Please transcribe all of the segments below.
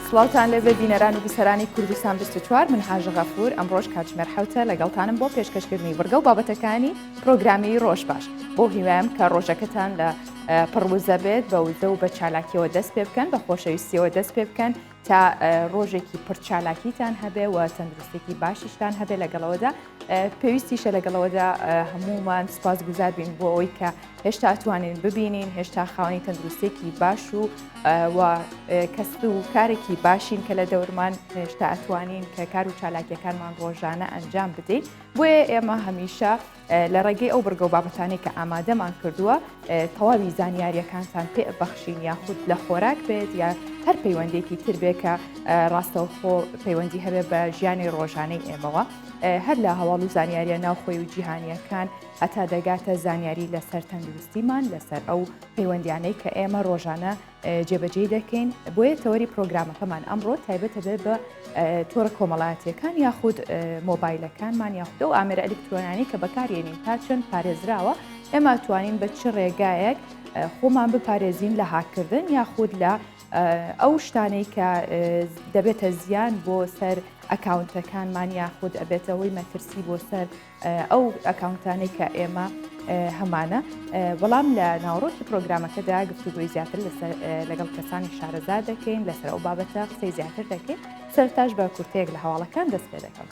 سڵاوتان لێبێ بینەران و بیسەرانی کوردستان 24 من هاژە غەفور ئەمڕۆژ کاتژمێر حوتە لەگەڵتانم بۆ پێشکەشکردنی بڕگە و بابەتەکانی پرۆگرامی ڕۆژ باش بۆ هیوایم کە ڕۆژەکەتان لە پڕوزە بێت بە وزە و بە چالاکیەوە دەست پێ بکەن بە خۆشەویستیەوە دەست پێ بکەن تا ڕۆژێکی پڕ چالاکیتان هەبێ و تەندروستێکی باشیشتان هەبێ لەگەڵەوەدا پێویستیشە لەگەڵەوەدا هەمومان سپاس گوزار بین بۆ ئەوەی کە هێشتا توانین ببینین هێشتا خاوەنی تەندروستێکی باش و و کەست و کارێکی باشین کە لە دەورمان هێشتا ئەتوانین کە کار و چالاکیەکانمان ڕۆژانە ئەنجام بدەین بۆیە ئێمە هەمیشە لە ڕێگەی ئەو بڕگە و بابەتانەی کە ئامادەمان کردووە تەواوی زانیاریەکانتان پێ بەخشین یاخود لە خۆراک بێت یا هەر پەیوەندێکی تر بێ کە ڕاستەوخۆ پەیوەندی هەبێ بە ژیانی ڕۆژانەی ئێمەوە هەر لە هەواڵ و زانیاریە ناوخۆی و جیهانیەکان هەتا دەگاتە زانیاری لەسەر تەندروستیمان لەسەر ئەو پەیوەندیانەی کە ئێمە ڕۆژانە جێبەجێی دەکەین، بۆیە تەوەری پرۆگرامەکەمان ئەمڕۆ تایبەتە بێت بە تۆڕە کۆمەڵایەتیەکان یاخود مۆبایلەکانمان یاخود ئەو ئامێرە ئەلکترۆنانی کە بەکارێنین تا چەند پارێزراوە ئێمە توانین بە چ ڕێگایەک خۆمان بپارێزین لە هاککردن یاخود لە ئەو شتانەی کە دەبێتە زیان بۆ سەر ئەکاونتەکانمان یاخود ئەبێتەوەی مەترسی بۆ سەر ئەو ئەکاونتانەی کە ئێمە هەمانە بەڵام لە ناوەڕۆکی پرۆگرامەکەدا گفتوگۆی زیاتر لەسەر لەگەڵ کەسانی شارەزا دەکەین لەسەر ئەو بابەتە قسەی زیاتر دەکەین سەرتاش بە کورتەیەک لە هەواڵەکان دەست پێ دەکەم.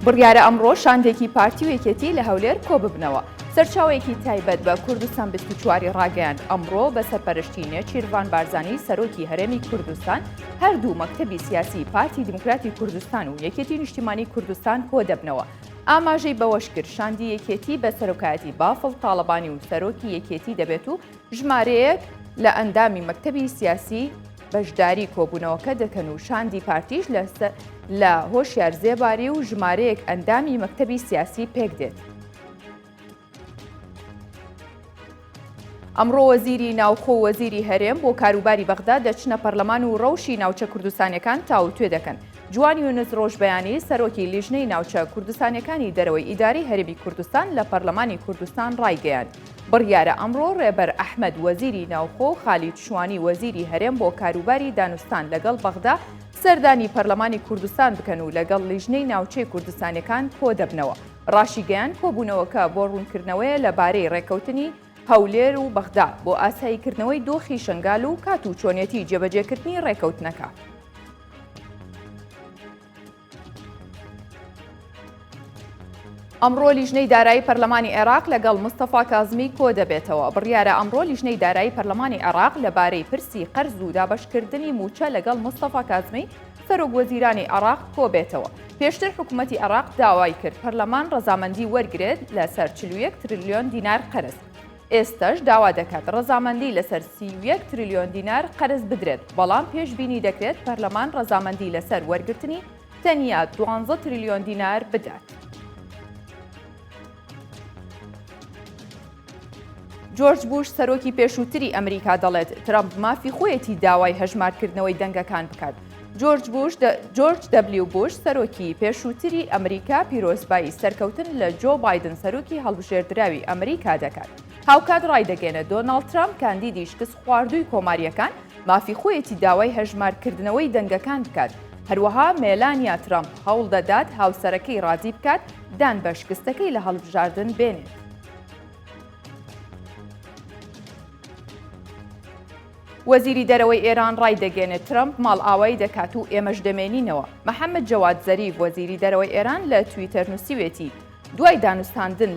بڕیارە ئەمڕۆ شاندێکی پارتی و یەکێتی لە هەولێر کۆببنەوە. سەرچاوەیەکی تایبەت بە کوردستان 24 ی ڕاگەیاند، ئەمڕۆ بە سەرپەرشتی نێچیرڤان بارزانی سەرۆکی هەرێمی کوردستان هەردوو مەکتەبی سیاسی پارتی دیموکراتی کوردستان و یەکێتی نیشتیمانی کوردستان کۆدەبنەوە. ئاماژەی بەوەشکرد، شاندی یەکێتی بە سەرۆکایەتی بافڵ تاڵەبانی و سەرۆکی یەکێتی دەبێت و ژمارەیەک لە ئەندامی مەکتەبی سیاسی بەشداری کۆبوونەوەکە دەکەن و شاندی پارتیش لە هۆشیار زێباری و ژمارەیەک ئەندامی مەکتەبی سیاسی پێکدێت. ئەمڕۆ وەزیری ناوخۆ و وەزیری هەرێم بۆ کاروباری بەغدا دەچنە پەرلەمان و ڕەوشی ناوچە کوردستانیەکان تاوتوێ دەکەن. جوان یونس ڕۆژبەیانی سەرۆکی لیژنەی ناوچە کوردستانیەکانی دەرەوەی ئیدارەی هەرێمی کوردستان لە پەرلەمانی کوردستان ڕایگەیاند، بڕیارە ئەمڕۆ ڕێبەر ئەحمەد وەزیری ناوخۆ و خالید شوانی وەزیری هەرێم بۆ کاروباری دانوستان لەگەڵ بەغدا سەردانی پەرلەمانی کوردستان بکەن و لەگەڵ لیژنەی ناوچەی کوردستانیەکان کۆدەبنەوە. ڕاشیگەیاند کۆبوونەوەکە بۆ ڕوونکردنەوەیە لەبارەی ڕێککەوتنی هەولێر و بەغدا بۆ ئاساییکردنەوەی دۆخی شنگال و کات و چۆنیەتی جێبەجێکردنی ڕێککەوتنەکە. ئەمڕۆ لیژنەی دارایی پەرلەمانی عێراق لەگەڵ مستەفا کازمی کۆدەبێتەوە. بڕیارە ئەمڕۆ لیژنەی دارایی پەرلەمانی عێراق لەبارەی پرسی قەرز و دابەشکردنی مووچە لەگەڵ مستەفا کازمی سەرۆک وەزیرانی عێراق کۆبێتەوە. پێشتر حکوومەتی عێراق داوای کرد پەرلەمان ڕەزامەندی وەرگرێت لەسەر 41 ترلیۆن دینار قەرز. ئێستەش داوا دەکات ڕەزامەندی لەسەر 31 ترلیۆن دینار قەرز بدرێت، بەڵام پێشبینی دەکرێت پەرلەمان ڕەزامەندی لەسەر وەرگرتنی تەنیا دوانزە ترلیۆن دینار بدات. جۆرج بوش سەرۆکی پێشووتری ئەمریکا دەڵێت، ترەمپ مافی خۆیەتی داوای هەژمارکردنەوەی دەنگەکان بکات. جۆرج بوش جۆرج دەبلیو بوش سەرۆکی پێشووتری ئەمریکا پیرۆزبایی سەرکەوتن لە جۆ بایدن سەرۆکی هەڵبژێردراوی ئەمریکا دەکات. هاوکات ڕایدەگەێنێت دۆناڵد ترەمپ کاندیدی شکستخواردووی کۆمارییەکان مافی خۆیەتی داوای هەژمارکردنەوەی دەنگەکان بکات. هەروەها مێلانیا ترەمپ هەوڵدەدات هاوسەرەکەی ڕازی بکات دان بە شکستەکەی لە هەڵبژاردن بێنێت. وەزیری دەرەوەی ئێران ڕایدەگەیەنێت، ترەمپ ماڵئاوایی دەکات و ئێمەش دەمێنینەوە. محەممەد جەواد زەریف، وەزیری دەرەوەی ئێران لە تویتەر نووسیوێتی، دوای دانوستاندن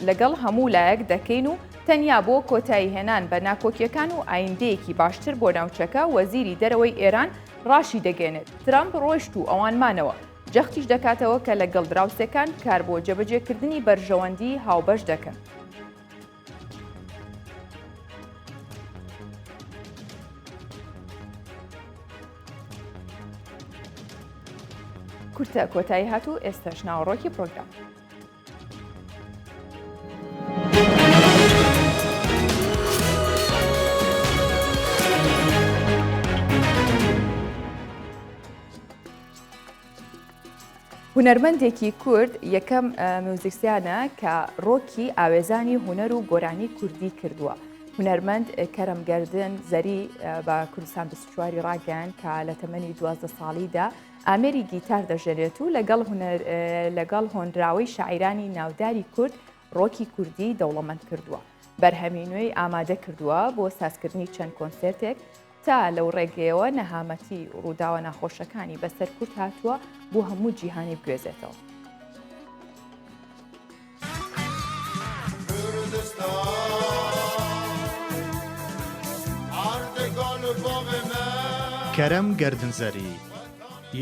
لەگەڵ هەموو لایەک دەکەین و تەنیا بۆ کۆتاییهێنان بە ناکۆکییەکان و ئایندەیەکی باشتر بۆ ناوچەکە، وەزیری دەرەوەی ئێران ڕاشیدەگەیەنێت، ترەمپ ڕۆیشت و ئەوان مانەوە. جەختیش دەکاتەوە کە لەگەڵ دراوسێکان کار بۆ جێبەجێکردنی بەرژەوەندیی هاوبەش دەکەن. کورتە کۆتایی هات و ئێستاش ناوەڕۆکی پرۆگرام. هونەرمەندێکی کورد یەکەم میوزیکسیانە کە ڕۆکی ئاوێزانی هونەر و گۆرانی کوردی کردووە. هونەرمەند کەرەم گەردن زەری بە کوردستان 24 ڕاگەیان کە لە تەمەنی 12 ساڵیدا ئامێری گیتار دەژەنێت و لەگەڵ هونەر لەگەڵ هۆنراوەی شاعیرانی ناوداری کورد ڕۆکی کوردی دەوڵەمەند کردووە. بەرهەمی نوێی ئامادە کردووە بۆ سازکردنی چەند کۆنسێرتێک تا لەو ڕێگەیەوە نەهامەتی و ڕووداوە ناخۆشەکانی بەسەر کورد هاتووە بۆ هەموو جیهانی بگوێزێتەوە. کەرەم گەردنزەری،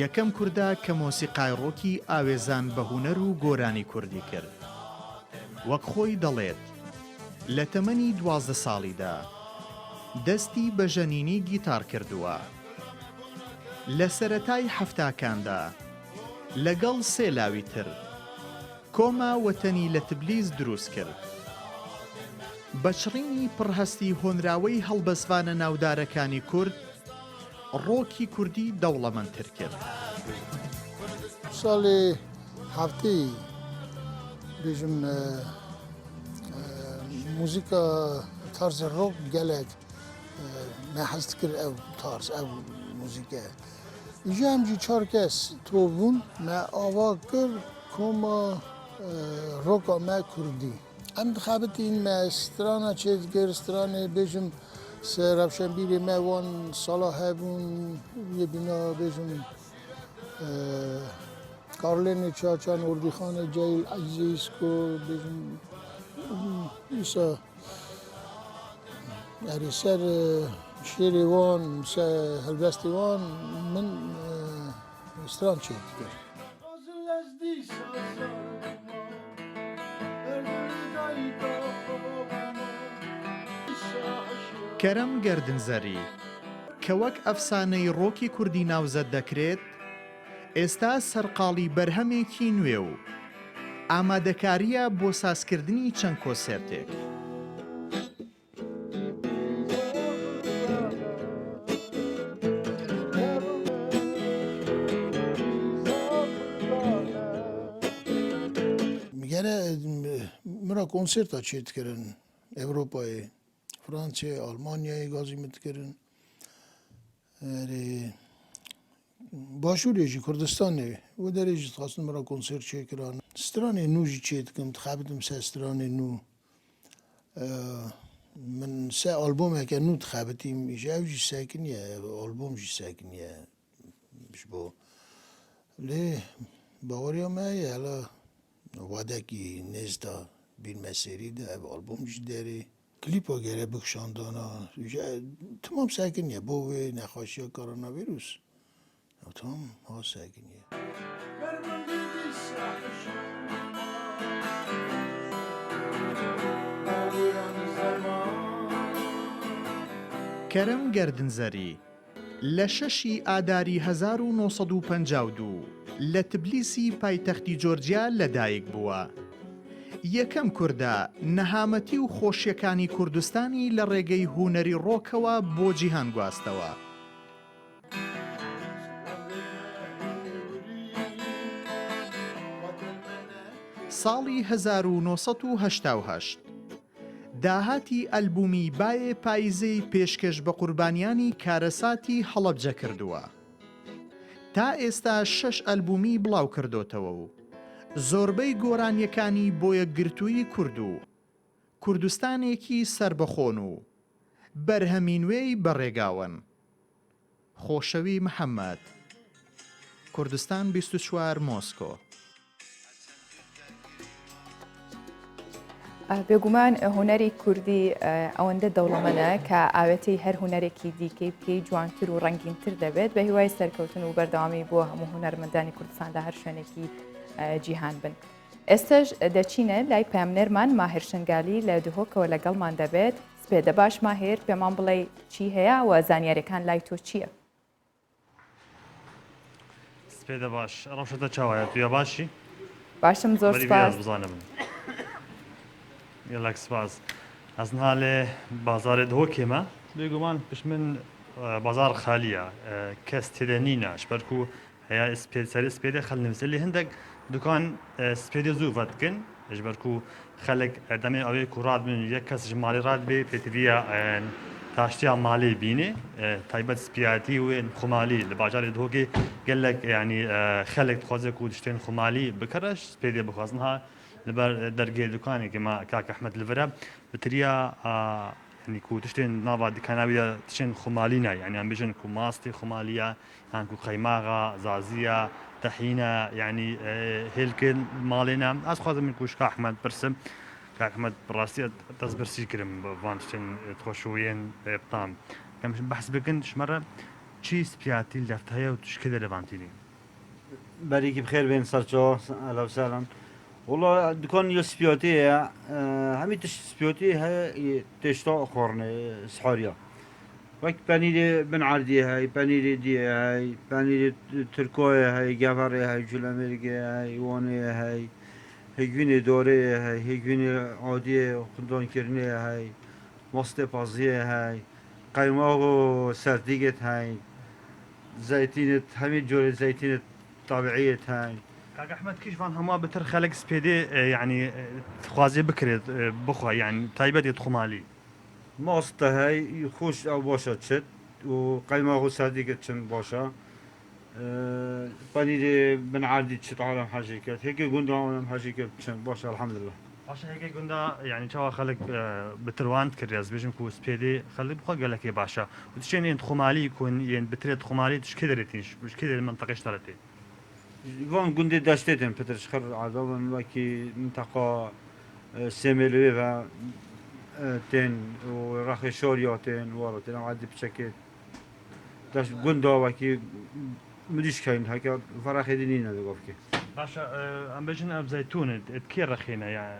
یەکەم کوردە کە مۆسیقای ڕۆکی ئاوێزان بە هونەر و گۆرانی کوردی کرد. وەک خۆی دەڵێت، لە تەمەنی 12 ساڵیدا دەستی بە ژەنینی گیتاڕ کردووە. لە سەرەتای حەفتاکاندا لەگەڵ سێ لاوی تر کۆما وەتەنی لە تبلیس دروست کرد. بە چڕینی پڕهەستی هۆنراوەی هەڵبەستڤانە ناودارەکانی کورد، ڕۆکی کوردی دەوڵەمەندتر کرد. ساڵی حەفتەی بێژم موزیکا تارزە ڕۆک گەلێک me hez dikir ew tarz ew muzîke. Îja em jî çar kes tov bûn me ava kir koma roka me Kurdî. Em dixebitîn me strana çêdikir stranê bêjim rewşenbîrê me wan sala hebûn yê bîna bêjim Karlênê Çaçan, Ordîxanê Ceyl, Ezîzê Îsko bêjim wisa erê ser şêrê wan, ser helbestê wan min stran çêdikir. کەرەم گەردنزەری، کە وەک ئەفسانەی ڕۆکی کوردی ناوزەد دەکرێت، ئێستا سەرقاڵی بەرهەمێکی نوێ و ئامادەکارییە بۆ سازکردنی چەند کۆسێرتێک. Gere min re konserta çêdikirin Ewropayê, Fransayê, Almanyayê gazî min dikirin. Erê Başûrê jî Kurdistanê wê derê jî dixwastin min re konser çêkiran. Stranê nû jî çêdikim, dixebitim ser stranê nû. Min se albumeke nû dixebitîm ji ew jî sekiniye, album jî sekiniye ji bo. Lê baweriya me heye hela wadekî nêz de bîn me sêrî de ev album jî derê. Klîpa gere bikişandana timam sekiniye bo wê nexweşiya koronavîrus ew tam ha sekiniye. کەرەم گەردنزەری لە شەشی ئاداری 1952 لە تبلیسی پایتەختی جۆرجیا لەدایک بووە. یەکەم کوردە نەهامەتی و خۆشیەکانی کوردستانی لە ڕێگەی هونەری ڕۆکەوە بۆ جیهان گواستەوە. ساڵی 1988 داهاتی ئەلبومی بایێ پایزێی پێشکەش بە قوربانیانی کارەساتی هەڵەبجە کردووە. تا ئێستا شەش ئەلبومی بڵاوکردۆتەوە و زۆربەی گۆرانیەکانی بۆ یەکگرتوویی کورد و کوردستانێکی سەربەخۆن و بەرهەمی نوێی بەڕێگاوەن. خۆشەوی محەمەد، کوردستان 24 مۆسکۆ. بێگومان هونەری کوردی ئەوەندە دەوڵەمەنە کە ئاوێتەی هەر هونەرێکی دیکەی بکەی جوانتر و ڕەنگینتر دەبێت بە هیوای سەرکەوتن و بەردەوامی بۆ هەموو هونەرمەندانی کوردستان لە هەر شوێنێکی جیهان بن. ئێستش دەچینە لای پامنێرمان ماهر شنگالی لە دهۆکەوە لەگەڵمان دەبێت سپێدە باش ماهر پێمان بڵێ چی هەیە و زانیاریەکان لای تۆ چییە؟ سپێدە باش ڕەوشەتە چاوایە تویا باشی باشم زۆر سپاس بزانم گەلەک سپاس ئەزنها لێ بازارێ دهۆکێمە بێگومان پشت من بازار خالیە کەس تێدە نینە شبەرکو. هەیە سپێد سەرێ سپێدێ خەل نویسێ لێ هندەک دوکان سپێدێ زوو ڤەدکن ji ber ku xelk demê ew ê ku radibin yek kes ji malê radibê pêtiviya taştiya malê bînê taybet spiyatî û ên xumalî li bajarê Dihokê gelek yanî xelk dixwaze ku tiştên xumalî bikire ji spêdê bixwazin ha li ber dergehê dukanekê me kak Ehmed li vir e bi tiriya yanî ku tiştên nava dikana wî de tiştên xumalî ne yanî em bêjin ku mastê xumalî ye yan ku qeymaxa zaziya tehîne yanî hêlkên malê ne. Ez dixwazim min ku ji Kak Ehmed bipirsim. Kak Ehmed bi rastî ez dest birsî kirim bi van tiştên xweş û yên bi tam. Em behs bikin ji me re çî spiyatî li deft heye û tu ji kê derê van tînî? Berîkî bi xêr bên serçawa ehla û sehlan. Wala dikan ya spiyatê ye hemî tişt spiyatê heye yê têşta xwarinê sihariya. Wek penîrê bin erdiyê hey, penîrê diyê hey, penîrê tirkoyê hey, geverê hey, culemêrgê hey, wanê hey, hêgvînê dorê hey, hêgvînê adiyê xundankirinê hey, mastê paziyê hey, qeymax û sertîgê hey, zeytînê hemî corê zeytînê tabiîyê hey. Kak Ehmed kî ji van hema bi tir xelek spêdê yanî dixwazê bikirê bixwe yanî taybet yê dixumalî. Mast te hey xweş ew baş e çit û qeymax û serdî çin baş e. Penîrê bin erdî çit alem hejê kir. Hêkê gunda alem hejê kir çin baş e elhemdullah. Baş e hêkê gunda yanî çawa xelk bi tirwan dikirî ez dibêjim ku spêdê xelk bi xwe gelekê baş e û tiştên yên dixumalî ku yên bi tirê dixumalî tu ji kê derê tîn ji kê derê mintiqê ji te re tê? Ji van gundê deştê tên pitir ji xir erda bin wekî minteqa Sêmêlê wê ve tên û rexê şoriya tên wara tên ew erdê piçekê deşt gunda wekî mirîşk heyîn heke ferexê dî nîne li gavkê. Baş e em bêjin ev zeytûn e di kê rexê ne ya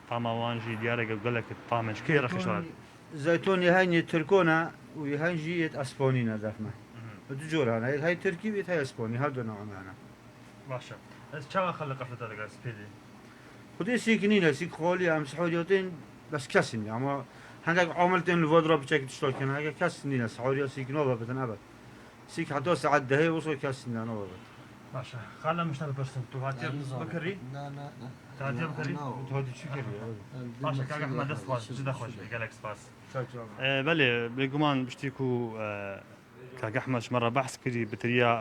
tama wan jî diyar e gelek tam e ji kê rexê şar? Zeytûn yê heyn yê tirko ne û yê heyn jî yê espanî ne def me. Du cor hene yê hey tirkî û yê hey espanî her du navê me hene. Baş e ez çawa xelk qefleta dike spêdê? Xwedê sîk nîne, sîk xalî ye, em sihoriya tên bes kes nîne. Ama hendek amil tên li vadra biçekî tişta dikin, heke kes nîne, sihoriya sîk nabe bitin ebed. Sîk heta saet dehê wisa kes nîne nabe bitin. Baş e. Xala min ji te bipirsim, tu hatiye bikirî? Na na na. Tu hatiye bikirî? Tu hatî çi kirî? Baş e kak Ehmed dest xweş, ji te xweş be, gelek spas. Belê, bêguman piştî ku Kak Ehmed ji me re behs kirî bi tiriya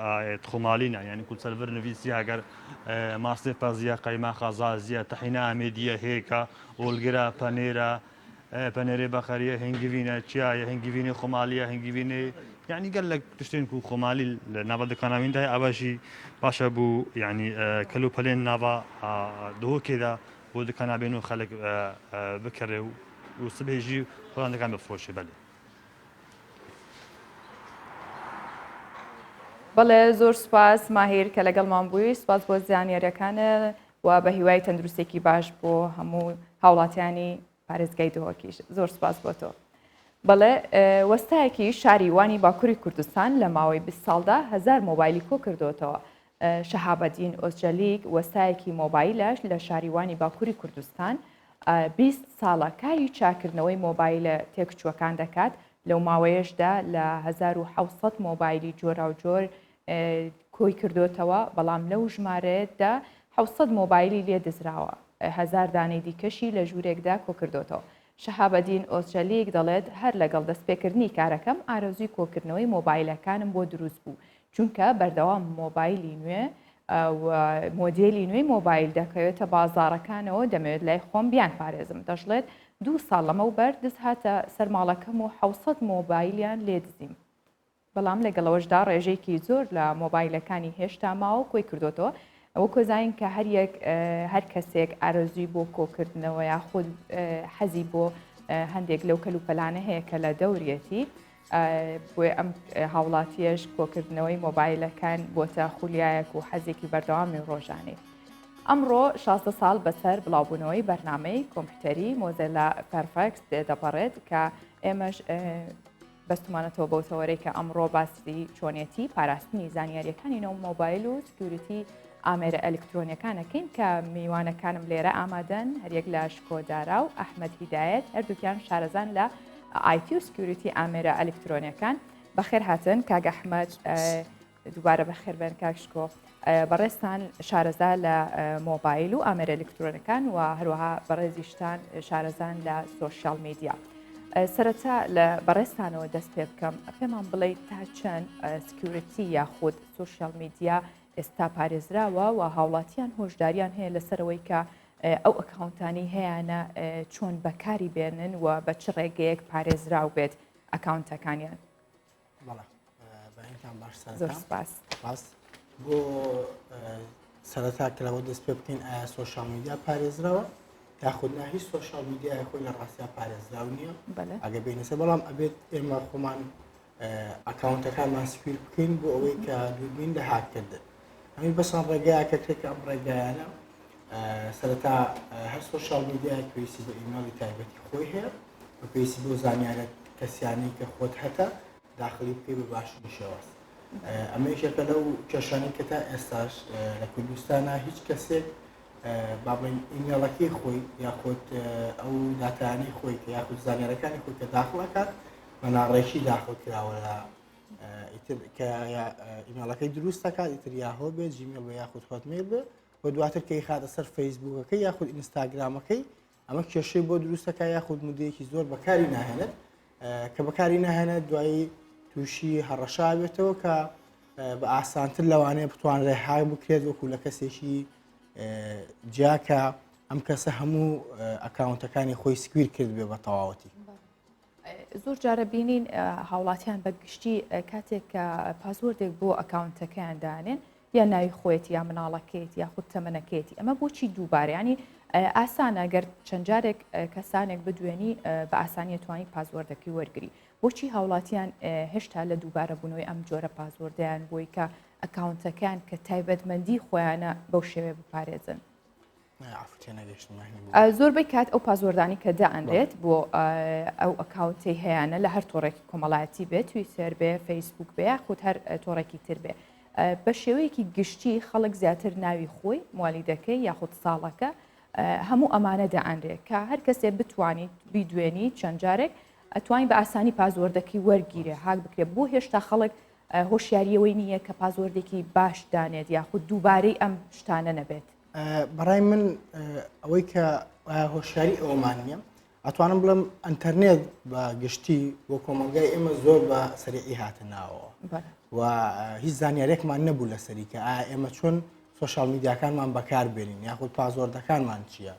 tixumalîne yanî ku li ser vir nivîsiye eger mastê peziye, qeymexa zaziye, tehîne amêdiye, hêka, olgire, penêre, penêrê beqeriye, hingivîne, çiyaye, hingivînê xumaliye, hingivînê yanî gelek tiştên ku xumalî li nava dikana wîn de heye ew jî baş e bû yanî kel û pelên nava dihokê de bo dikana bên û xelk bikire û sibehê jî xwe dikan bifiroşe belê. بەڵێ زۆر سوپاس ماهیر کە لەگەڵمان بووی سوپاس بۆ زانیاریەکانە و بە هیوای تەندروستێکی باش بۆ هەموو هاوڵاتیانی پارێزگای دهۆکیش زۆر سوپاس بۆ تۆ. بەڵێ وەستایەکی شاری وانی باکووری کوردستان لە ماوەی 20 ساڵدا هەزار مۆبایلی کۆ کردوتەوە شەهابەدین ئۆزجەلیک وەستایەکی مۆبایلە لە شاری وانی باکووری کوردستان 20 ساڵە کاری چاکردنەوەی مۆبایلە تێکچووەکان دەکات، لەو ماوەیەشدا لە 1700 مۆبایلی جۆراوجۆر کۆی کردۆتەوە، بەڵام لەو ژمارەیەدا 700 مۆبایلی لێ دزراوە، هەزار دانەی دیکەشی لە ژوورێکدا کۆکردۆتەوە. شەهابەدین ئۆزچەلیک دەڵێت، هەر لەگەڵ دەستپێکردنی کارەکەم ئارەزووی کۆکردنەوەی مۆبایلەکانم بۆ دروست بوو، چونکە بەردەوام مۆبایلی نوێ و مۆدێلی نوێی مۆبایل دەکەوێتە بازاڕەکانەوە دەمەوێت لای خۆم بیانپارێزم. دەشڵێت، دوو ساڵ لەمەوبەر دز هاتە سەر ماڵەکەم و 700 مۆبایلیان لێ دزیم. بەڵام لەگەڵ ئەوەشدا ڕێژەیەکی زۆر لە مۆبایلەکانی هێشتا ماوە کۆی کردوێتەوە. وەکو زانین کە هەر یەک هەر کەسێک ئارەزووی بۆ کۆکردنەوە یاخود حەزی بۆ هەندێک لەو کەلوپەلانە هەیە کە لە دەوریەتی، بۆیە ئەم هاوڵاتیەش کۆکردنەوەی مۆبایلەکان بۆتە خولیایەک و حەزێکی بەردەوامی ڕۆژانەی. ئەمڕۆ 16 ساڵ بەسەر بڵاوبوونەوەی بەرنامەی کۆمپیوتەری مۆزێلا فایرفاکس تێدەپەڕێت کە ئێمەش بەستومانەتەوە بەو تەوەرەی کە ئەمڕۆ باسی چۆنیەتی پاراستنی زانیاریەکانی ناو مۆبایل و security ئامێرە ئەلکترۆنیەکان ئەکەین کە میوانەکانم لێرە ئامادەن هەریەک لە شکۆ دارا و ئەحمەد هیدایەت هەردووکیان شارەزان لە IT و security ئامێرە ئەلکترۆنیەکان بەخێر هاتن کاک ئەحمەد. دووبارە بەخێربێن کاک شکۆ. بەڕێزتان شارەزا لە مۆبایل و ئامێرە ئەلکترۆنەکان و هەروەها بەڕێزیشتان شارەزان لە سۆشیال میدیا. سەرەتا لە بەڕێزتانەوە دەست پێ بکەم پێمان بڵێ تا چەند security یاخود سۆشیال میدیا ئێستا پارێزراوە و هاوڵاتیان هۆشداریان هەیە لەسەرەوەی کە ئەو ئەکاونتانی هەیەە چۆن بەکاری بێنن و بە چ ڕێگەیەک پارێزراو بێت ئەکاونتەکانیان. بەڵێ بەینتان باش زۆر سپاس. سپاس بۆ سەرەتا کە لەوە دەست پێ بکەین ئایا سۆشیال میدیا پارێزراوە یاخود نا هیچ سۆشیال میدیای خۆی لە ڕاستیا پارێزراو نییە ئەگە بینەسە بەڵام ئەبێت ئێمە خۆمان ئەکاونتەکانمان secure بکەین بۆ ئەوەی کە دووربین لە هاککردن ئەمی بەسان ڕێگایە کە کرێت کە ئەم ڕێگایانە سەرەتا هەر سۆشیال میدیای پێویستی بە ئیمێڵی تایبەتی خۆی هەیە و پێویستی بۆ زانیارە کەسیانەی کە خۆت هەتە داخلی بکەی بە باشترین شێواز ئەمە یەکێکە لەو کێشانەی کە تا ئێستاش لە کوردستانە هیچ کەسێک با بڵێین ئیمێڵەکەی خۆی یاخود ئەو داتایانەی خۆی کە یاخود زانیارەکانی خۆی کە داخڵ ئەکات بە ناڕێکی داخڵ کراوە لە ئیتر کە ئیمێڵەکەی دروست دەکات ئیتر یاهۆ بێ جیمێڵ بێ یاخود هۆتمەیل بێ و دواتر کە ئیخاتە سەر فەیسبووکەکەی یاخود ئینستاگرامەکەی ئەمە کێشەی بۆ دروست دەکات یاخود مدەیەکی زۆر بەکاری ناهێنێت کە بەکاری ناهێنێت دوایی تووشی هەڕەشا بێتەوە کە بە ئاسانتر لەوانەیە بتوانرێت هاک بکرێت وەکو لە کەسێکی جیاکە ئەم کەسە هەموو ئەکاونتەکانی خۆی secure کرد بێ بە تەواوەتی. زۆر جارە بینین هاوڵاتیان بە گشتی کاتێک کە password ێک بۆ ئەکاونتەکەیان دانێن یا ناوی خۆیەتی یا مناڵەکەیەتی یاخود تەمەنەکەیەتی ئەمە بۆچی دووبارە ینی ئاسانە گەر چەند جارێک کەسانێک بدوێنی بە ئاسانیە توانی password ەکەی وەرگری بۆچی هاوڵاتیان هێشتا لە دووبارە بوونەوەی ئەم جۆرە password ەیان بۆی کە ئەکاونتەکان کە تایبەتمەندی خۆیانە بەو شێوێ بپارێزن. زۆربەی کات ئەو password انی کە دائەنرێت بۆ ئەو ئەکاونتەی هەیەە لە هەر تۆڕێکی کۆمەڵایەتی بێت تویتەر بێ فەیسبوک بێ یاخود هەر تۆڕێکی تر بێ بە شێوەیەکی گشتی خەڵک زیاتر ناوی خۆی موالیدەکەی یاخود ساڵەکە هەموو ئەمانە دائەنرێت کە هەر کەسێ بتوانیت بیدوێنی چەند جارێک ئەتوانی بە ئاسانی password ەکەی وەرگیرێ هاک بکرێت بۆ هێشتا خەڵک هۆشیاریەوەی نییە کە password ێکی باش دانێت یاخود دووبارەی ئەم شتانە نەبێت. بەڕای من ئەوەی کە هۆشیاری ئەومان نییە ئەتوانم بڵێم ئەتەرنێت بە گشتی بۆ کۆمەلگای ئێمە زۆر بە سەریعی هاتە ناوەوە و هیچ زانیارێکمان نەبوو لەسەری کە ئایا ئێمە چۆن سۆشیال میدیاکانمان بەکار بێنین یاخود password ەکانمان چییە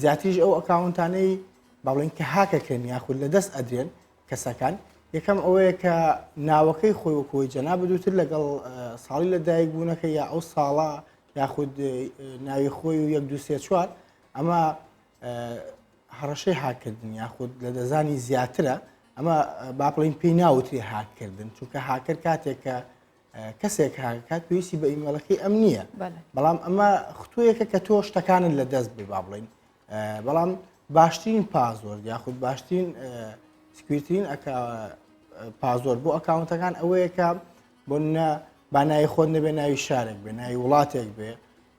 زیاتریش ئەو ئەکاونتانەی باڵین کە هاکەکرێن یاخود لە دەست ئەدرێن کەسەکان یەکەم ئەوەیە کە ناوەکەی خۆی وەکۆی جەنابت وتر لەگەڵ ساڵی لە دایک بوونەکە یا ئەو ساڵە یاخود ناوی خۆی و یەک دو سێ چوار ئەمە هەڕەشەی هاکردن یاخود لە دەزانی زیاترە ئەمە با بڵین پێی ناوتری هاکردن چونکە هاکەر کاتێک کە کەسێک هاکات پێویستی بە ئیمێڵەکەی ئەم نییە بەڵام ئەمە ختوەیەکە کە تۆ شتەکانت لە دەست بێ با بڵین بەڵام باشترین password یاخود باشترین secure ترین password بۆ ئەکاونتەکان ئەوەیە کە بۆ با ناوی خۆت نەبێ ناوی شارێک بێ ناوی وڵاتێک بێ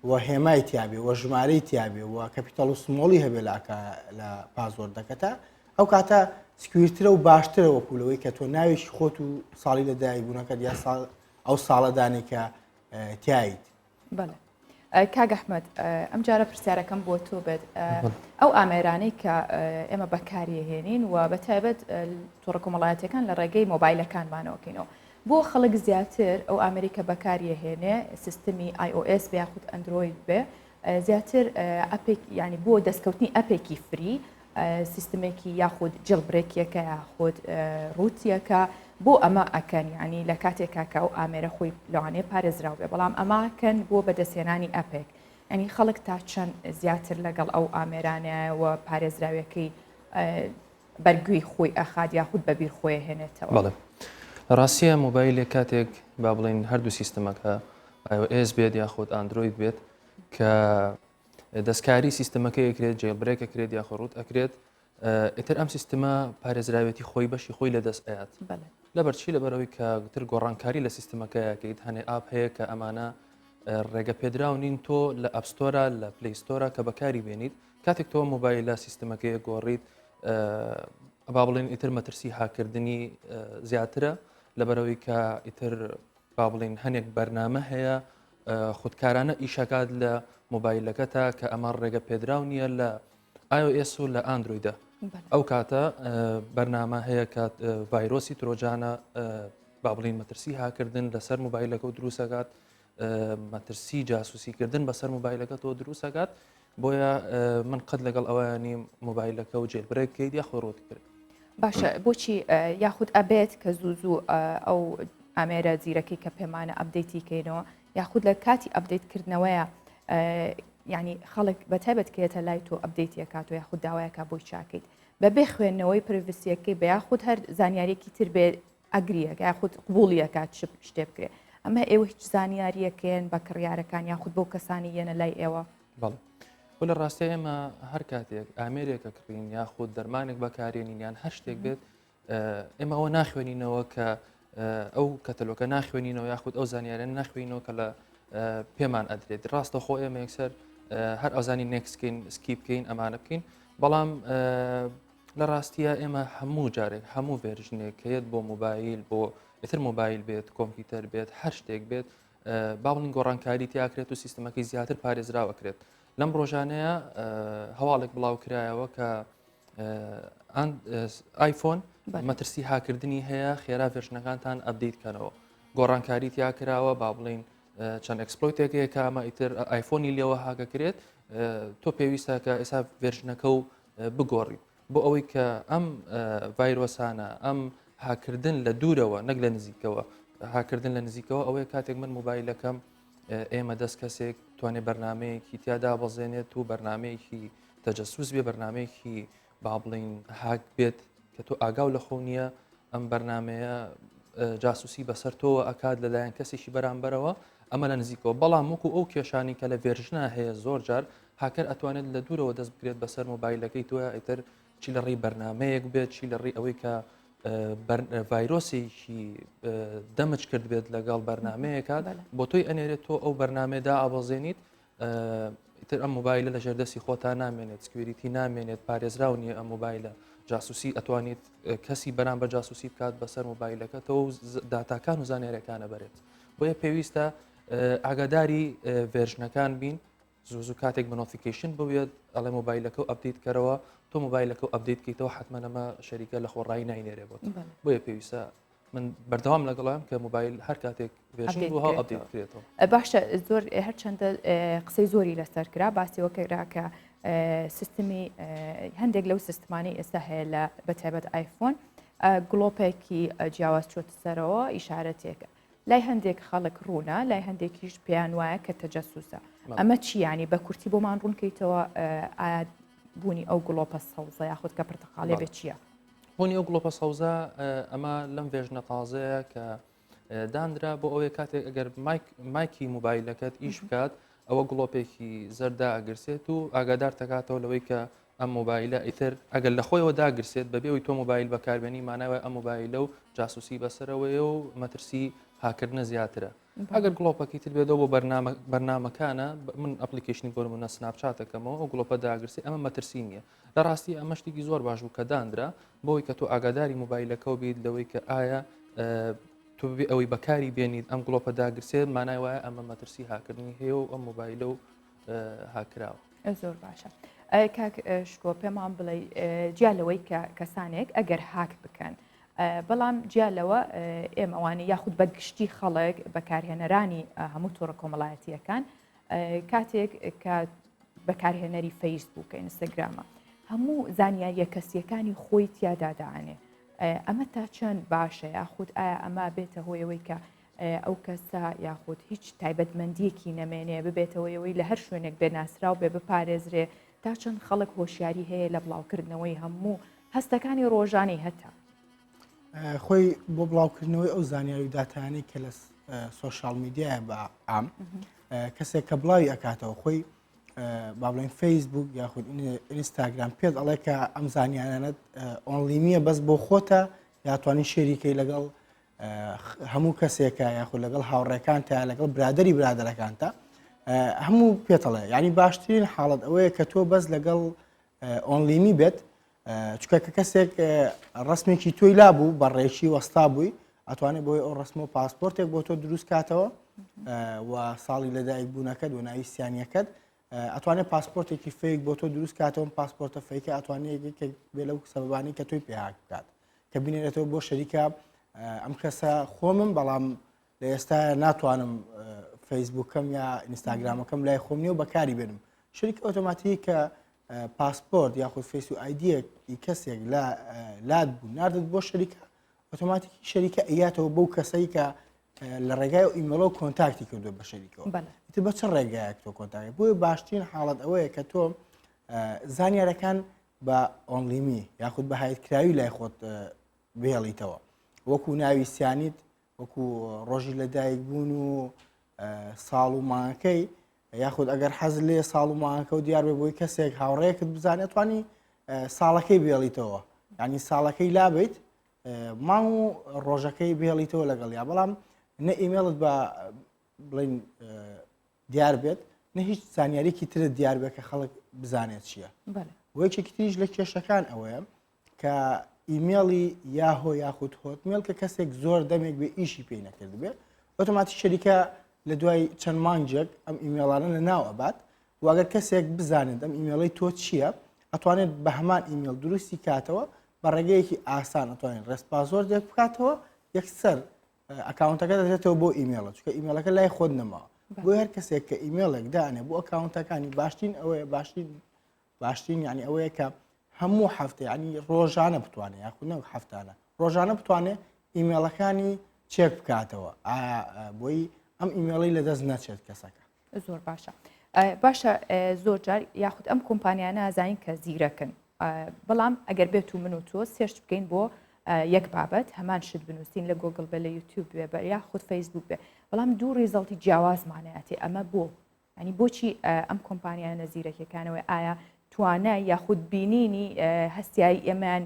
و هێمای تیاابێ و ژمارەی تیاابێ و capital و small ی هەبێ لە password ەکەتە ئەو کاتە secure ترە و باشترە وەکو لەوەی کە تۆ ناوێکی خۆت و ساڵی لە دایک بوونەکەت یا ساڵ ئەو ساڵەدانی کە تاییت بەڵێ کاک ئەحمەد ئەم جارە پرسیارەکەم بۆ تۆ بێت ئەو ئامێرانەی کە ئێمە بەکاریهێنین و بە تایبەت تۆڕە کۆمەڵایەتەکان لە ڕێگەی مۆبایلەکانمانەوەکەینەوە بۆ خەڵک زیاتر ئەو ئامێری کە بەکاریهێنێ سیستمی iOS بێ یاخود ئەندرۆید بێ زیاتر ئەپێک ینی بۆ دەستکەوتنی ئەپێکی free سیستمێکی یاخود jailbreak ێکە یاخود root ێکە بۆ ئەمە ئەکەن یعنی لە کاتێکا کە ئەو ئامێرە خۆی لەوانەیە پارێزراو بێ بەڵام ئەماکەن بۆ بەدەستهێنانی ئەپێک ینی خەڵک تا چەند زیاتر لەگەڵ ئەو ئامێرانە و پارێزراوەکەی بەرگوی خۆی ئەخات یاخود بەبیر خۆی هێنێتەوە. بەڵێ ڕاستیە مۆبایلێک کاتێک با بڵێین هەردوو سیستمەکە iOS بێت یاخود ئەندرۆید بێت کە دەستکاری سیستمەکەی ئەکرێت jailbreak ئەکرێت یاخۆ root ئەکرێت ئیتر ئەم سیستمە پارێزراوێتی خۆی بەشی خۆی لەدەست ئەیات لەبەر چی لەبەرەوەی کە تر گۆڕانکاری لە سیستمەکەیەکەیت هەنێ app هەیە کە ئەمانە ڕێگە پێدراو نین تۆ لە App Store ا لە Play Store ا کە بەکاری بێنیت کاتێک تۆ مۆبایلە سیستمەکەی گۆڕیت با بڵێن ئیتر مەترسی هاکردنی زیاترە لەبەرەوەی کە ئیتر. با بڵین هەنێک بەرنامە هەیە خودکارانە ئیشەکات لە مۆبایلەکەتا کە ئەمە ڕێگە پێدراو نییە لە iOS و لە ئەندرویدە ئەو کاتە بەرنامە هەیە کە ڤایرۆسی ترۆجانە با بڵین مەترسی هاکردن لەسەر مۆبایلەکە و دروستەکات مەترسی جاسوسیکردن بەسەر مۆبایلەکەتەوە دروستەکات بۆیە من قەت لەگەڵ ئەوەیان نیم مۆبایلەکە و jailbreak کەیت یاخود root کرد. باشە بۆچی یاخود ئەبێت کە زوو زوو ئەو ئامێرە زیرەکەی کە پێمانە update ی کەینەوە یاخود لە کاتی update کردنەوەیە ینی خەڵک بە تایبەت کێتە لای تۆ update ەکاتەوە یاخود داوایەکە بۆی چاکەیت بەبێ خوێندنەوەی privacy یەکەی بە یاخود هەر زانیاریەکی تر بێ agree یەکە یاخود قبوڵی ئەکات چ شتێ بکرێ ئەمە ئێوە هیچ زانیاریەکەن بە کڕیارەکان یاخود بەو کەسانی یەنە لای ئێوە؟ بەڵێ بۆ لە ڕاستە ئێمە هەر کاتێک ئامێرێکە کڕین یاخود دەرمانێک بەکارێنین یان هەر شتێک بێت ئێمە ئەوە ناخوێنینەوە کە ئەو کەتەلۆکە ناخوێنینەوە یاخود ئەو زانیارە ناخوێنەوە کە لە پێمان ئەدرێت ڕاستە خۆ ئێمە یەکسەر هەر ئەزانی next کەین skip بکەین ئەمانە بکەین بەڵام لە ڕاستییا ئێمە هەموو جارێک هەموو version ێک کە یەت بۆ مۆبایل بۆ ئیتر مۆبایل بێت کۆمپیوتەر بێت هەر شتێک بێت با بڵین گۆڕانکاری تیاکرێت و سیستمەکەی زیاتر پارێزراوەکرێت لەم ڕۆژانەیە هەواڵێک بڵاو کرایەوە کە ئایفۆن مەترسی هاکردنی هەیە خێرا version ەکانتان update کەنەوە گۆڕانکاری تیا کراوە با بڵین چەند exploit ێک هەیە کە ئەمە ئیتر ئایفۆنی لێوە هاکەکرێت تۆ پێویستە کە ئێستا version ەکە و بگۆڕیت بۆ ئەوەی کە ئەم ڤایرۆسانە ئەم هاکردن لە دوورەوە نەک لە نزیکەوە هاکردن لە نزیکەوە ئەوەیە کاتێک من مۆبایلەکەم ئێمە دەست کەسێک توانێت بەرنمەیەکی تیادا بەزێنێت و بەرنمەیەکی تەجەسوس بێ بەرنمەیەکی با بڵین هاک بێت کە تۆ ئاگاو لە خۆ نییە ئەم بەرنمەیە جاسوسی بەسەر تۆوە ئەکات لەلایەن کەسێکی بەرامبەرەوە ئەمە لە نزیکەوە بەڵام وەکو ئەو کێشانی کە لە version ا هەیە زۆر جار هاکەر ئەتوانێت لە دوورەوە دەست بگرێت بەسەر مۆبایلەکەی تۆیا ئیتر چی لە ڕێی بەرنمەیەک بێت چی لە ڕێی ئەوەی کە ڤایرۆسێکی دەمج کرد بێت لەگەڵ بەرنمەیەکە بۆ تۆی ئەنێرێت تۆ ئەو بەرنمەیەدا ئابەزێنیت ئیتر ئەم مۆبایلە لە ژێردەستی خۆتا نامێنێت security نامێنێت پارێزراو نییە ئەم مۆبایلە جاسوسی ئەتوانیت کەسی بەرامبەر جاسوسی بکات بەسەر مۆبایلەکەتەوە و داتاکان و زانیاریەکانە بەرێت بۆیە پێویستە ئاگاداری version ەکان بین زوو زوو کاتێک بە notification بوێت ئەڵێ مۆبایلەکە و update کەرەوە تۆ مۆبایلەکە و update کەیتەوە حتمما ئەمە شەریکە لە خۆڕایی ناینێرێ بۆت بۆیە پێویستە من بەردەوام لەگەڵم کە مۆبایل هەر کاتێک version بوو هەڵ update بکرێتەوە. باشە زۆر هەرچەندە قسەی زۆری لەسەر کرا باسیەوە کرا کە سیستمی هەندێک لەو سیستمانی ئێستا هەیە لە بەتایبەت ئایفۆن گڵۆپێکی جیاواز چۆتە سەرەوە ئیشارەتێکە لای هەندێک خەڵک ڕوونە لای هەندێکیش پێیان وایە کە تەجەسوسە ئەمە چی ینی بە کورتی بۆمان ڕوونکەیتەوە ئایا بوونی ئەو گڵۆپە سەوزە یاخود کە پرتەقاڵێ بێ چییە؟ بوونی ئەو گڵۆپە سەوزە ئەمە لەم version ە تازەیە کە دانرا بۆ ئەوەیە کاتێک ئەگەر مایکی موبایلەکەت ئیش بکات ئەوە گڵۆپێکی زەردا ئەگرسێت و ئاگادار تەکاتەوە لەوەی کە ئەم مۆبایلە ئیتر ئەگەر لە خۆیەوە داگرسێت بەبێ ئەوی تۆ مۆبایل بەکاربێنی ماناوە ئەم مۆبایلە و جاسوسی بەسەرەوەیە و مەترسی هاکردنە زیاترە ئەگەر گڵۆپەکەی تر بێتەوە بۆ بەرنامە بەرنامەکانە من application ی بۆ نمونە سناپچات دەکەمەوە ئەو گڵۆپە داگرسی ئەمە مەترسی نییە لە ڕاستی ئەمە شتێکی زۆر باش بوو کە دانرا بۆی کە تۆ ئاگاداری مۆبایلەکەەوە بیت لەوەی کە ئایا تۆ ببێ ئەوەی بەکاری بێنیت ئەم گڵۆپە داگرسێت مانای وایە ئەمە مەترسی هاکردنی هەیە و ئەم مۆبایلە و هاکراوە. زۆر باشە کاک شکۆ پێمان بڵێ جیا لەوەی کە کەسانێک ئەگەر هاک بکەن بەڵام جیا لەوە ئێمەوانی یاخود بە گشتی خەڵک بەکارهێنەرانی هەموو تۆڕە کۆمەڵایەتیەکان کاتێک کە بەکارهێنەری فەیسبووکە ئینستاگرامە هەموو زانیاریە کەسیەکانی خۆی تیادا دانێ ئەمە تا چەند باشە یاخود ئایا ئەمە بێتە هۆیەوەی کە ئەو کەسە یاخود هیچ تایبەتمەندیەکی نەمێنێ ببێتەوەیەوەی لە هەر شوێنێک بێ ناسراو بێ بپارێزرێ تا چەند خەڵک هۆشیاری هەیە لە بڵاوکردنەوەی هەموو هەستەکانی ڕۆژانەی هەتا. خۆی بۆ بڵاوکردنەوەی ئەو زانیاری و داتایانەی کە لە social media یە بە عام کەسێک کە بڵاوی ئەکاتەوە خۆی با بڵێن فەیسبوک یاخود ئینستاگرام پێت ئەڵێ کە ئەم زانیارانەت only me یە بەس بۆ خۆتە یاتوانین share ی کەی لەگەڵ هەموو کەسێکە یاخود لەگەڵ هاوڕێکانتە لەگەڵ برادری برادەرەکانتە هەموو پێتەڵێ ینی باشترین حاڵەت ئەوەیە کە تۆ بەس لەگەڵ only me بێت چکە کە کەسێک ڕسمێکی تۆی لابوو بە ڕێکی وەستا بووی. ئەتوانێت بۆی ئەو ڕسمە و پاسپۆرتێک بۆ تۆ دروست کاتەوە و ساڵی لەدایک بوونەکەت و ناوی سیانیەکەت ئەتوانێت پاسپۆرتێکی fake بۆ تۆ دروست کاتەوە پاسپۆرتە fake ە ئەتوانێت یەکێک بێ لەو سەبەبانی کە تۆی پێ هاک بکات کە بینێتەوە بۆ شەریکە ئەم کەسە خۆمم بەڵام لە ئێستا ناتوانم فەیسبوکەم یا ئینستاگرامەکەم لای خۆم نیە و بەکاری بێنم شەریک ئۆتۆماتیک کە پاسپۆرت یاخود face و ID یەک ی کەسێک لە لات بوو ناردت بۆ شەریکە ئۆتۆماتیکی شەریکە ئەیاتەوە بەو کەسەی کە لە ڕێگای و ئیمێڵەوە contact ی کردو بە شەریکەوە ئیتر بە چ ڕێگایەک تۆ contact ی بۆیە باشترین حاڵەت ئەوەیە کە تۆ زانیارەکان بە only me یاخود بە hide کراوی لای خۆت بهێڵیتەوە وەکو ناوی سیانیت وەکو ڕۆژی لەدایک بوون و ساڵ و مانگەکەی یاخود ئەگەر حەز لێ ساڵ و مانگەکە و دیار بێ بۆی کەسێک هاوڕێکت بزانێت توانی ساڵەکەی بێڵیتەوە ینی ساڵەکەی لابیت مانگ و ڕۆژەکەی بێڵیتەوە لەگەڵ یا بەڵام نە ئیمێڵت بە بڵین دیار بێت نە هیچ زانیاریکی ترت دیار بێت کە خەڵک بزانێت چییە یەکێکی تریش لە کێشەکان ئەوەیە کە ئیمێڵی یاهۆ یاخود هۆتمێڵ کە کەسێک زۆر دەمێک بێ ئیشی پێی نەکردبێ ئۆتۆماتیک شەریکە لە دوای چەند مانگێک ئەم ئیمێڵانە لە ناو ئەبات و ئەگەر کەسێک بزانێت ئەم ئیمێڵەی تۆ چییە ئەتوانێت بە هەمان ئیمێڵ دروستی کاتەوە بە ڕێگەیەکی ئاسان ئەتوانێت reset password ێک بکاتەوە یەکسەر account ەکە دەدرێتەوە بۆ ئیمێڵە چونکە ئیمێڵەکە لای خۆت نەماوە بۆ هەر کەسێک کە ئیمێڵێک دانێ بۆ account ەکانی باشترین ئەوەیە باشترین باشترین یعنی ئەوەیە کە هەموو هەفتە ینی ڕۆژانە بتوانێت یاخود نەوەک هەفتانە ڕۆژانە بتوانێت ئیمێڵەکانی چێک بکاتەوە بۆی ئەم ئیمێڵی لەدەست نەچێت کەسەکە. زۆر باشە باشە زۆر جار یاخود ئەم کۆمپانیانە زانین کە زیرەکن بەڵام ئەگەر بێت و من و تۆ search بکەین بۆ یەک بابەت هەمان شت بنووسین لە گۆگل بێ لە یوتیوب بێ بە یاخود فەیسبوک بێ بەڵام دوو result ی جیاوازمانەتی ئەمە بۆ ینی بۆچی ئەم کۆمپانیانە زیرەکیەکانەوەی ئایا توانای یاخود بینینی هەستیاری ئێمەیان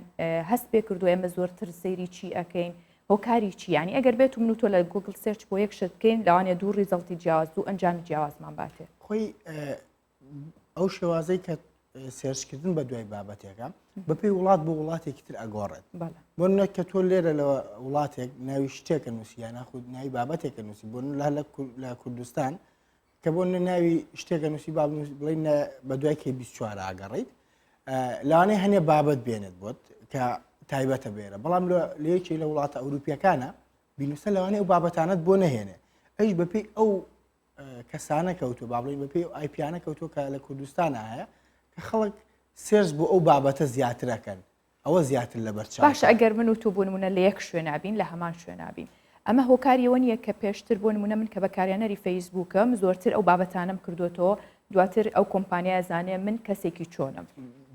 هەست پێ کردو ئێمە زۆرتر سەیری چی ئەەکەین هۆکاری چی ینی ئەگەر بێت و من و تۆ لە گوگل search بۆ یەک شت بکەین لەوانەیە دوو result ی جیاواز دوو ئەنجامی جیاوازمان باتێ. خۆی ئەو شێوازەی کە search کردن بە دوای بابەتێکە بەپێی وڵات بۆ وڵاتێکی تر ئەگۆڕێت بۆ نە کە تۆ لێرە لە وڵاتێک ناوی شتێکە نووسی یان ناخود ناوی بابەتێکە نووسی بۆ لە کوردستان کە بۆ نە ناوی شتێکە نووسی با بڵێن بە دوای کەی 24 ئاگەڕیت لەوانەیە هەنێ بابەت بێنێت بۆت کە تایبەتە بێرە بەڵام لە یەکێ لە وڵاتە ئەوروپیەکانە بینوسە لەوانەیە ئەو بابەتانت بۆ نەهێنێ ئەیش بەپێی ئەو کەسانە کەوتو با بڵین بەپێی ئەو IP یانە کەوتو کە لە کوردستانە هەیە کە خەڵک search بۆ ئەو بابەتە زیاترەکەن ئەوە زیاتر لەبەر چاو باشە ئەگەر من و تۆ بۆ نمونە لە یەک شوێنا بین لە هەمان شوێنا بین ئەمە هۆکاری ئەوە نییە کە پێشتر بۆ نمونە من کە بەکارهێنەری فەیسبووکم زۆرتر ئەو بابەتانەم کردوێتەوە دواتر ئەو کۆمپانیا زانێ من کەسێکی چۆنم.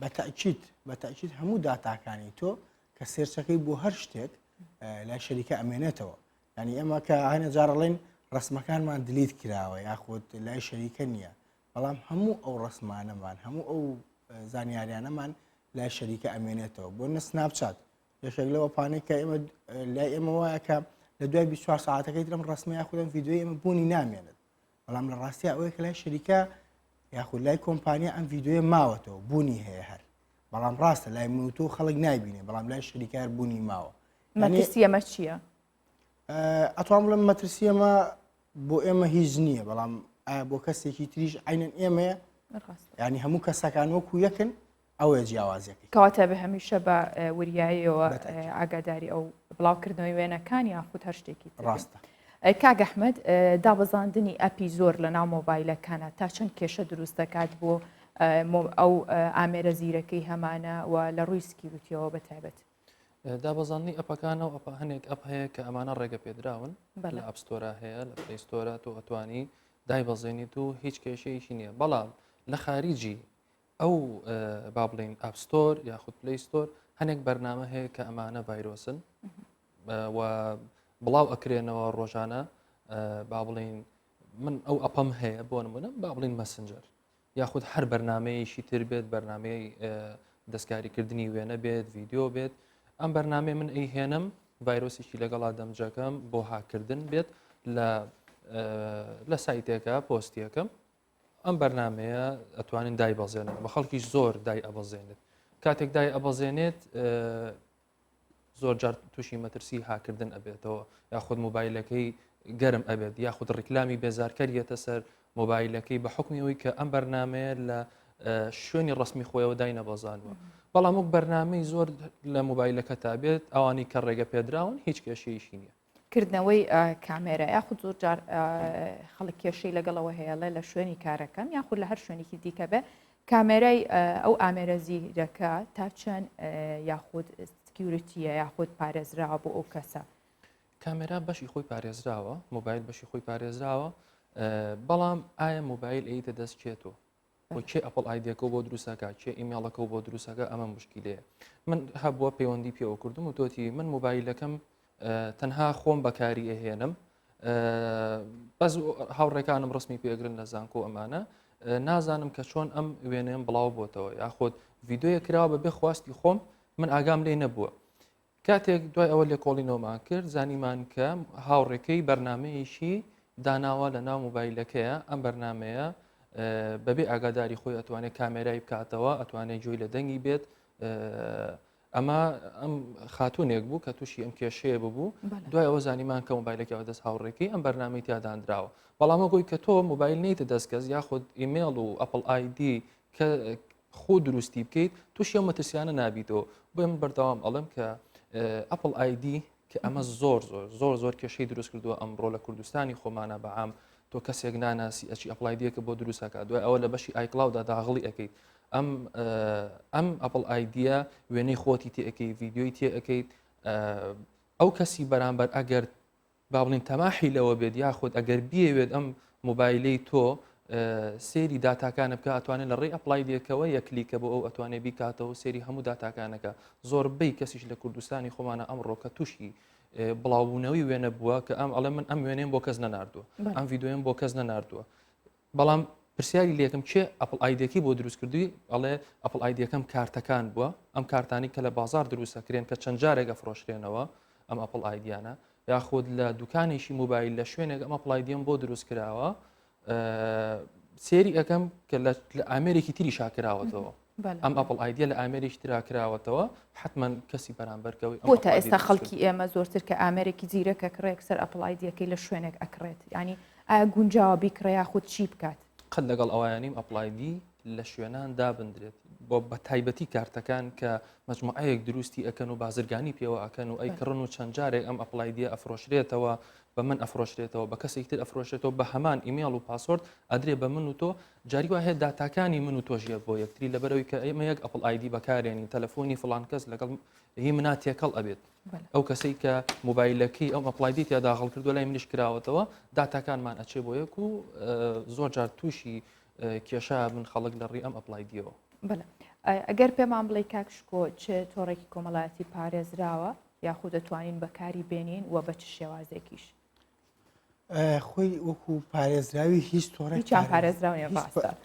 بە تەئکید بە تەئکید هەموو داتاکانی تۆ کە search ەکەی بۆ هەر شتێک لای شەریکە ئەمێنێتەوە یعنی ئێمە کە هەنێ جارەڵێن ڕسمەکانمان delete کراوە یاخود لای شەریکە نییە بەڵام هەموو ئەو ڕسمانەمان هەموو ئەو زانیاریانەمان لای شەریکە ئەمێنێتەوە بۆ نە سناپچات یەکێک لەوە پانەی کە ئێمە لای ئێمە وایە کە لە دوای 24 ساعتەکەی ترم ڕسمە یاخودم ڤیدیۆی ئێمە بوونی نامێنێت بەڵام لە ڕاستیا ئەوەیە کە لای شەریکە یاخود لای کۆمپانیا ئەم ڤیدیۆیە ماوەتەوە بوونی هەیە هەر بەڵام ڕاستە لای من و تۆ خەڵک نایبینێ بەڵام لای شەریکار بوونی ماوە مەترسی ئەمە چییە؟ ئەتوان بڵێم مەترسی ئەمە بۆ ئێمە هیچ نییە بەڵام ئایا بۆ کەسێکی تریش عینەن ئێمەیە ینی هەموو کەسەکان وەکو یەکن ئەوەیە جیاوازیەکەی. کەواتە بە هەمیشە بە وریاییەوە ئاگاداری ئەو بڵاوکردنەوەی وێنەکان یاخود هەر شتێکی تر. ڕاستە. کاک ئەحمەد دابەزاندنی ئەپی زۆر لە ناو مۆبایلەکانە تا چەند کێشە دروست دەکات بۆ ئەو ئامێرە زیرەکەی هەمانە و لە ڕووی security یەوە بە تایبەت؟ دابەزاندنی ئەپەکانە و ئەپە هەنێک ئەپ هەیە کە ئەمانە ڕێگە پێدراون لە App Store ا هەیە لە Play Store ا تۆ ئەتوانی دایبەزێنیت و هیچ کێشەیەکی نییە بەڵام لە خاریجی ئەو با بڵین App Store یاخود Play Store هەنێک بەرنامە هەیە کە ئەمانە ڤایرۆسن و بڵاو ئەکرێنەوە ڕۆژانە با بڵین من ئەو ئەپەم هەیە بۆ نمونە با بڵین مەسنجەر یاخود هەر بەرنمەیەکی تر بێت بەرنمەی دەستکاریکردنی وێنە بێت ڤیددیو بێت ئەم بەرنمەی من ئەیهێنم ڤایرۆسێکی لەگەڵا دەمجەکەم بۆ هاکردن بێت لە لە سایتێکە پۆستیەکەم ئەم بەرنمەیە ئەتوانین دای بەزێنن بە خەڵکی زۆر دای ئەبەزێنێت کاتێک دای ئەبەزێنێت. زۆر جار تووشی مەترسی هاکردن ئەبێتەوە یاخود مۆبایلەکەی گەرم ئەبێت یاخود ڕیکلامی بێزارکەر یەتە سەر مۆبایلەکەی بە حکمی ئەوی کە ئەم بەرنمەیە لە شوێنی ڕسمی خۆیەوە داینەبەزانوە بەڵام وەک بەرنمەی زۆر لە مۆبایلەکە تا بێت ئەوانی کە ڕێگە پێدراون هیچ کێشەیەکی نییە. کردنەوەی کامێرا یاخود زۆر جار خەڵک کێشەی لەگەڵەوە هەیەڵێ لە شوێنی کارەکەم یاخود لە هەر شوێنێکی دیکە بێ کامێرای ئەو ئامێرە زیرەکە تا چەند یاخود security یە یاخود پارێزراوە بۆ ئەو کەسە؟ کامێرا بەشی خۆی پارێزراوە، مۆبایل بەشی خۆی پارێزراوە، بەڵام ئایا مۆبایل ئەیتە دەست کێ تۆ؟ و کێ Apple ID ەکەو بۆ دروستەکە کێ ئیمێڵەکەو بۆ دروستەکە ئەمە مشکیلەیە من هەبووە پەیوەندی پێوە کردم و تۆتی من مۆبایلەکەم تەنها خۆم بەکاری ئەهێنم بەس هاوڕێکانم ڕسمی پێگرن لە زانکۆ ئەمانە نازانم کە چۆن ئەم وێنەیەم بڵاو بۆتەوە یاخود ڤیددیویە کراوە بە بێ خواستی خۆم من ئاگام لێ نەبووە کاتێک دوای ئەوە لێکۆڵینەوەمان کرد زانیمان کە هاوڕێکەی بەرنمەیەکی داناوە لە ناو موبایلەکەیە ئەم بەرنمەیە بەبێ ئاگاداری خۆی ئەتوانێت کامێرای بکاتەوە ئەتوانێت گوێی لە دەنگی بێت ئەمە ئەم خاتونێک بوو کە تووشی ئەم کێشەیە ببوو دوای ئەوە زانیمان کە مۆبایلەکە دەست هاوڕێکی ئەم بەرنامەی تیاداندراوە بەڵام گوی کە تۆ مۆبایل نیتە دەستکەس یاخود ئیمێڵ و Apple ID کە خۆ دروستی بکەیت تووشی ئەو مەترسیانە نابیتەوە بۆ من بەردەوام ئەڵێم کە Apple ID کە ئەمە زۆر زۆر زۆر زۆر کێشەی دروست کردووە ئەمڕۆ لە کوردستانی خۆمانە بەعام تۆ کەسێک ناناسی ئەچی Apple ID ەکە بۆ دروستەکە دوای ئەوە لە بەشی iCloud دا داغڵی ئەەکەیت ئەم ئەم Apple ID ە وێنەی خۆتی تێەکەی ڤیددیوی تێەکەیت ئەو کەسی بەرامبەر ئەگەر با بڵین تەماحی لەوە بێت یاخود ئەگەر بیەوێت ئەم مۆبایلەی تۆ سێری داتاکانە بکە ئەتوانێت لە ڕێی Apple ID ەکەوە یە کلیکە بۆ ئەو ئەتوانێت بیکاتەوە سێری هەموو داتاکانەکە زۆربەی کەسیش لە کوردستانی خۆمانە ئەمڕۆ کە تووشی بڵاوبوونەوەی وێنە بووە کە ئەم ئەڵێ من ئەم وێنەیەم بۆ کەس نەناردووە ئەم ڤیددیوم بۆ کەس نەناردووە بەڵام پرسیاری لێکم کێ Apple ID ەکەی بۆ دروست کردووی ئەڵێ Apple ID ەکەم کارتەکان بووە ئەم کارتانی کە لە بازار دروستەکرێن کە چەند جارێک ئەفرۆشرێنەوە ئەم Apple ID یانە یاخود لە دوکانێکی موبایل لە شوێنێک ئەم Apple ID م بۆ دروست کراوە سێری ئەەکەم کە لە ئامێرێکی تری شاکراوەتەوە ئەم Apple ID ە لە ئامێرێکی ترا کراوەتەوە حتمما کەسی بەرامبەرکەوەی بۆ تا ئێستا خەڵکی ئێمە زۆرتر کە ئامێرێکی زیرەکە کڕێک سەر Apple ID ەکەی لە شوێنێک ئەکڕێت ینی ئایا گونجاوە بیکڕێ یاخود چی بکات؟ قەت لەگەڵ ئەوەیا نیم Apple ID لە شوێنان دابندرێت بۆ بە تایبەتی کارتەکان کە مەجموعەیەک دروستی ئەکەن و بازرگانی پێوە ئەکەن و ئەیکڕن و چەند جارێک ئەم Apple ID ە ئەفرۆشرێتەوە بە من ئەفرۆشرێتەوە بە کەسێکی تر ئەفرۆشێتەوە بە هەمان ئیمێڵ و password ئەدرێ بە من و تۆ جاری وا هەیە داتاکانی من و تۆش یەک بۆ یەکتری لەبەرەوەی کە ئێمە یەک Apple ID بەکارێنین تەلەفۆنی فڵان کەس لەگەڵ هی منا تێکەڵ ئەبێت ئەو کەسەی کە مۆبایلەکەی ئەو Apple ID تیا داخڵ کردو لای منیش کراوەتەوە داتاکانمان ئەچێ بۆ یەک و زۆر جار تووشی کێشە من خەڵک لە ڕێی ئەم Apple ID ەوە. بەڵێ ئەگەر پێمان بڵێ کاک شکۆ چ تۆڕێکی کۆمەڵایەتی پارێزراوە یاخود دەتوانین بەکاری بێنین و بە چ شێوازێکیش؟ خۆی وەکو پارێزراوی هیچ تۆڕێک پارێزراو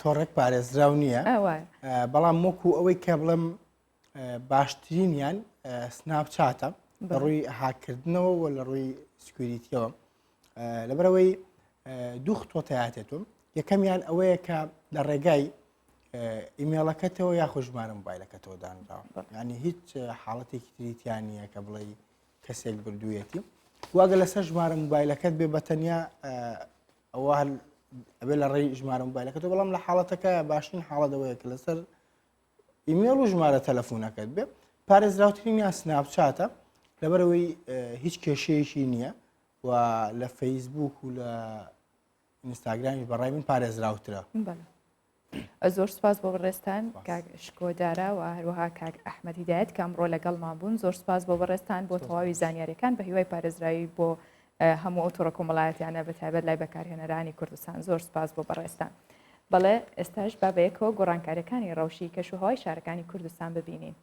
تۆڕێک پارێزراو نییە بەڵام وەکو ئەوەی کە بڵێم باشترینیان سناپ چاتە لە ڕووی هاکردنەوە و لە ڕووی security یەوە لەبەرەوەی دوو خطۆتەیاتێتم یەکەمیان ئەوەیە کە لە ڕێگای ئیمێڵەکەتەوە یاخۆ ژمارە موبایلەکەتەوە دانراوە ینی هیچ حاڵەتێکی تریتیان نییە کە بڵێ کەسێک بردوویەتی واگە لەسەر ژمارە موبایلەکەت بێ بە تەنیا ئەوە ئەبێ لە ڕێی ژمارە موبایلەکەتەوە بەڵام لە حاڵەتەکە باشترین حاڵەتەوەیە کە لەسەر ئیمێڵ و ژمارە تەلەفۆنەکەت بێ پارێزراوترینیان سناپچاتە لەبەرەوەی هیچ کێشەیەکی نییە و لە فەیسبوک و لە ئینستاگرامیش بەڕای من پارێزراوترە. زۆر سپاس بۆ بەڕێزتان کاک شکۆدارا و هەروەها کاک ئەحمەد هیدایەت کە ئەمڕۆ لەگەڵمان بوون زۆر سپاس بۆ بەڕێزتان بۆ تەواوی زانیاریەکان بە هیوای پارێزراوی بۆ هەموو ئەو تۆڕە کۆمەڵایەتیانە بە تایبەت لای بەکارهێنەرانی کوردستان زۆر سپاس بۆ بەڕێزتان. بەڵێ ئێستاش با بەیەکەوە گۆڕانکاریەکانی ڕەوشی کەش و هەوای شارەکانی کوردستان ببینین.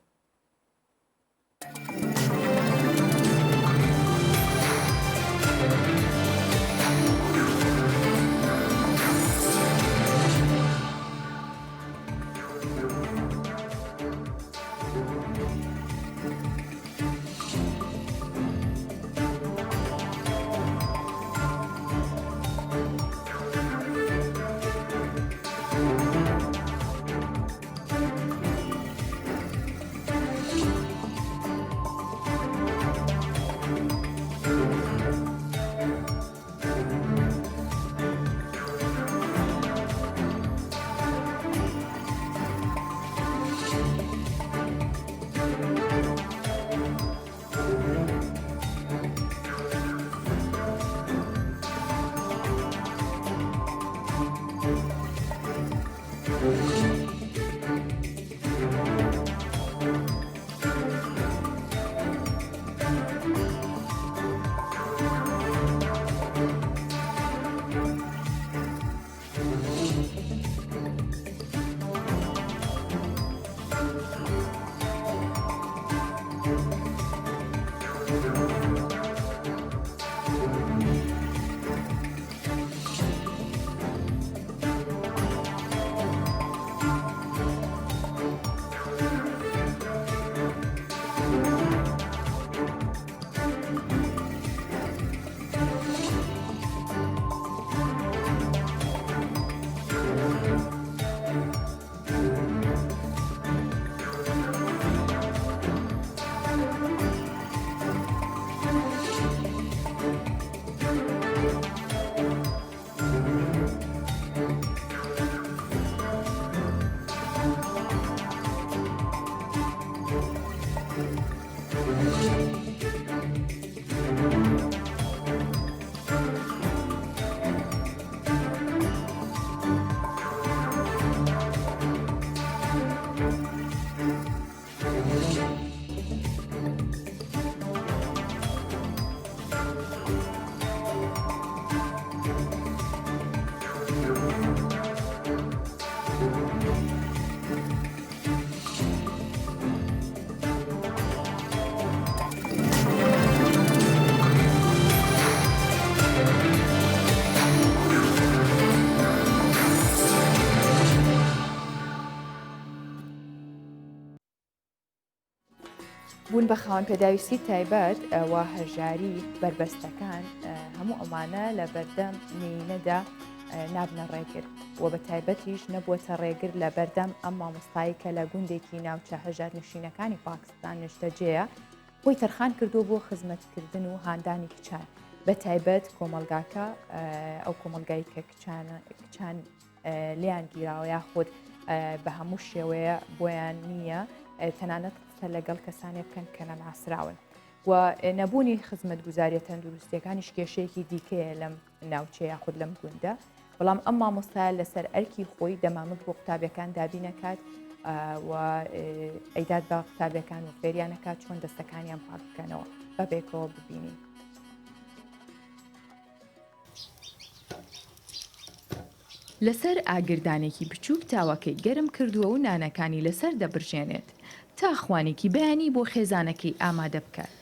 بوون بە خاوەن پێداویستی تایبەت و هەژاری بەربەستەکان هەموو ئەمانە لە بەردەم مێینەدا نابنە ڕێگر و بە تایبەتیش نەبووەتە ڕێگر لە بەردەم ئەم مامۆستایی کە لە گوندێکی ناوچە هەژارنشینەکانی پاکستان نیشتەجێیە خۆی تەرخان کردووە بۆ خزمەتکردن و هاندانی کچان بە تایبەت کۆمەلگاکە ئەو کۆمەلگای کە کچان کچان لیان گیراوە یاخود بە هەموو شێوەیە بۆیان نییە تەنانەت قسە لەگەڵ کەسانێ بکەن کە نەناسراون و نەبوونی خزمەتگوزاریە تەندروستیەکانیش کێشەیەکی دیکەیە لەم ناوچە یاخود لەم گوندە بەڵام ئەم مامۆستایە لەسەر ئەرکی خۆی دەمامک بۆ قوتابیەکان دابینەکات و ئەیدات بە قوتابیەکان و فێریانەکات چۆن دەستەکانیان پاک بکەنەوە بە بێکەوە ببینین. لەسەر ئاگردانێکی بچووک تاوەکەی گەرم کردووە و نانەکانی لەسەر دەبرژێنێت تا خوانێکی بەیانی بۆ خێزانەکەی ئامادە بکات.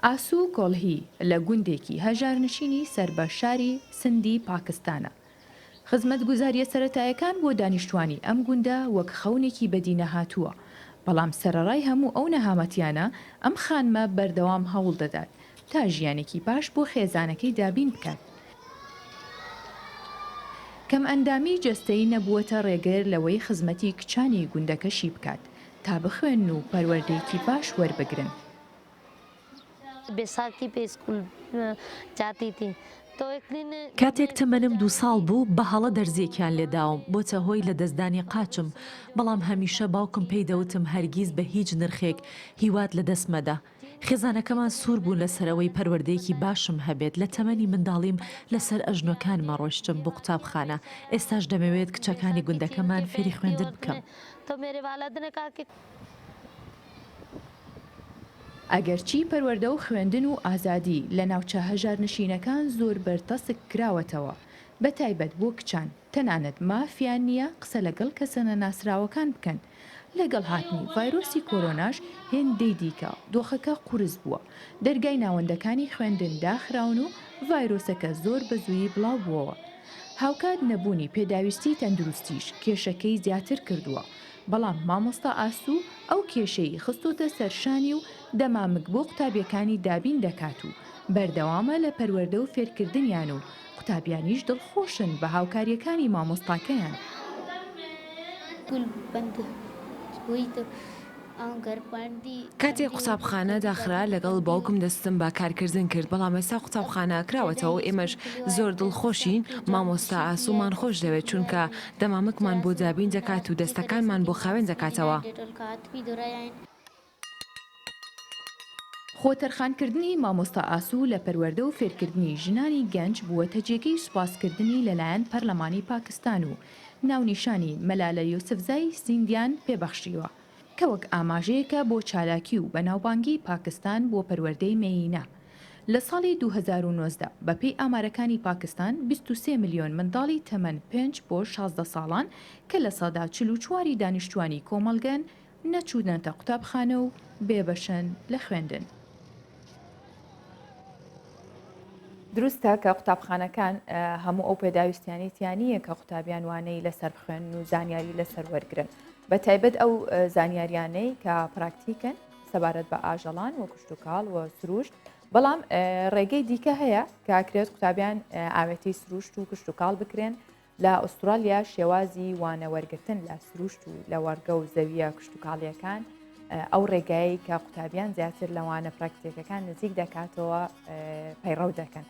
ئاسو کۆڵهی لە گوندێکی هەژارنشینی سەر بە شاری سندی پاکستانە. خزمەتگوزارییە سەرەتایەکان بۆ دانیشتوانی ئەم گوندە وەک خەونێکی بەدینەهاتووە، بەڵام سەرەڕای هەموو ئەو نەهامەتیانە، ئەم خانمە بەردەوام هەوڵ دەدات تا ژیانێکی باش بۆ خێزانەکەی دابین بکات. کەمئەندامیی جەستەیی نەبووەتە ڕێگر لەوەی خزمەتی کچانی گوندەکەشی بکات تا بخوێنن و پەروەردەیەکی باش وەربگرن. کاتێک تەمەنم دوو ساڵ بوو، بە هەڵە دەرزییەکیان لێداوم، بۆتە هۆی لەدەستدانی قاچم، بەڵام هەمیشە باوکم پێی دەوتم هەرگیز بە هیچ نرخێک هیوات لەدەست مەدە. خێزانەکەمان سوور بوون لەسەر ئەوەی پەروەردەیەکی باشم هەبێت، لە تەمەنی منداڵیم لەسەر ئەژنۆکانمە ڕۆیشتم بۆ قوتابخانە، ئێستاش دەمەوێت کچەکانی گوندەکەمان فێری خوێندن بکەم. ئەگەرچی پەروەردە و خوێندن و ئازادی لە ناوچە هەژارنشینەکان زۆر بەرتەسک کراوەتەوە، بەتایبەت بۆ کچان، تەنانەت مافیان نییە قسە لەگەڵ کەسە نەناسراوەکان بکەن، لەگەڵ هاتنی ڤایرۆسی کۆرۆناش هێندەی دیکە دۆخەکە قورس بووە، دەرگای ناوەندەکانی خوێندن داخراون و ڤایرۆسەکە زۆر بە زوویی بڵاوبووەوە. هاوکات نەبوونی پێداویستی تەندروستیش کێشەکەی زیاتر کردووە، بەڵام مامۆستا ئاسو ئەو کێشەی خستۆتە سەر شانی و دەمامک بۆ قوتابیەکانی دابین دەکات و بەردەوامە لە پەروەردە و فێرکردنیان و قوتابیانیش دڵخۆشن بە هاوکاریەکانی مامۆستاکەیان. کاتێک قوتابخانە داخرا لەگەڵ باوکم دەستم بە کارکردن کرد، بەڵام ئێستا قوتابخانە کراوەتەوە و ئێمەش زۆر دڵخۆشین، مامۆستا ئاسۆمان خۆش دەوێت چونکە دەمامکمان بۆ دابین دەکات و دەستەکانمان بۆ خاوێن دەکاتەوە. خۆتەرخانکردنی مامۆستا ئاسو لە پەروەردە و فێرکردنی ژنانی گەنج بووەتە جێگەی سوپاسکردنی لەلایەن پەرلەمانی پاکستان و ناونیشانی مەلالە یوسفزای سیندیان پێبەخشیوە کە وەک ئاماژەیەکە بۆ چالاکی و بەناوبانگی پاکستان بۆ پەروەردەی مێیینە. لە ساڵی 2019 بەپێی ئامارەکانی پاکستان 23 ملیۆن منداڵی تەمەن پێنج بۆ 16 ساڵان کە 44% ی دانیشتوانی کۆمەڵگەن نەچوونەتە قوتابخانە و بێبەشن لە خوێندن. دروستە کە قوتابخانەکان هەموو ئەو پێداویستیانەی تیا نییە کە قوتابیان وانەی لەسەر بخوێنن و زانیاری لەسەر وەرگن بە تایبەت ئەو زانیاریانەی کە پراکتیکن سەبارەت بە ئاژەڵان و کشتتوکاڵ و سروشت بەڵام ڕێگەی دیکە هەیە کاکرێت قوتابیان ئاوێتی سروشت و کشتتوکاڵ بکرێن لە ئوسترالیا شێوازی وانە وەرگرتن لە سروشت و لەوەڕگە و زەوییە کشتوکاڵییەکان ئەو ڕێگایەی کە قوتابیان زیاتر لە وانە پراکتیکەکان نزیک دەکاتەوە پەیڕەو دەکەن.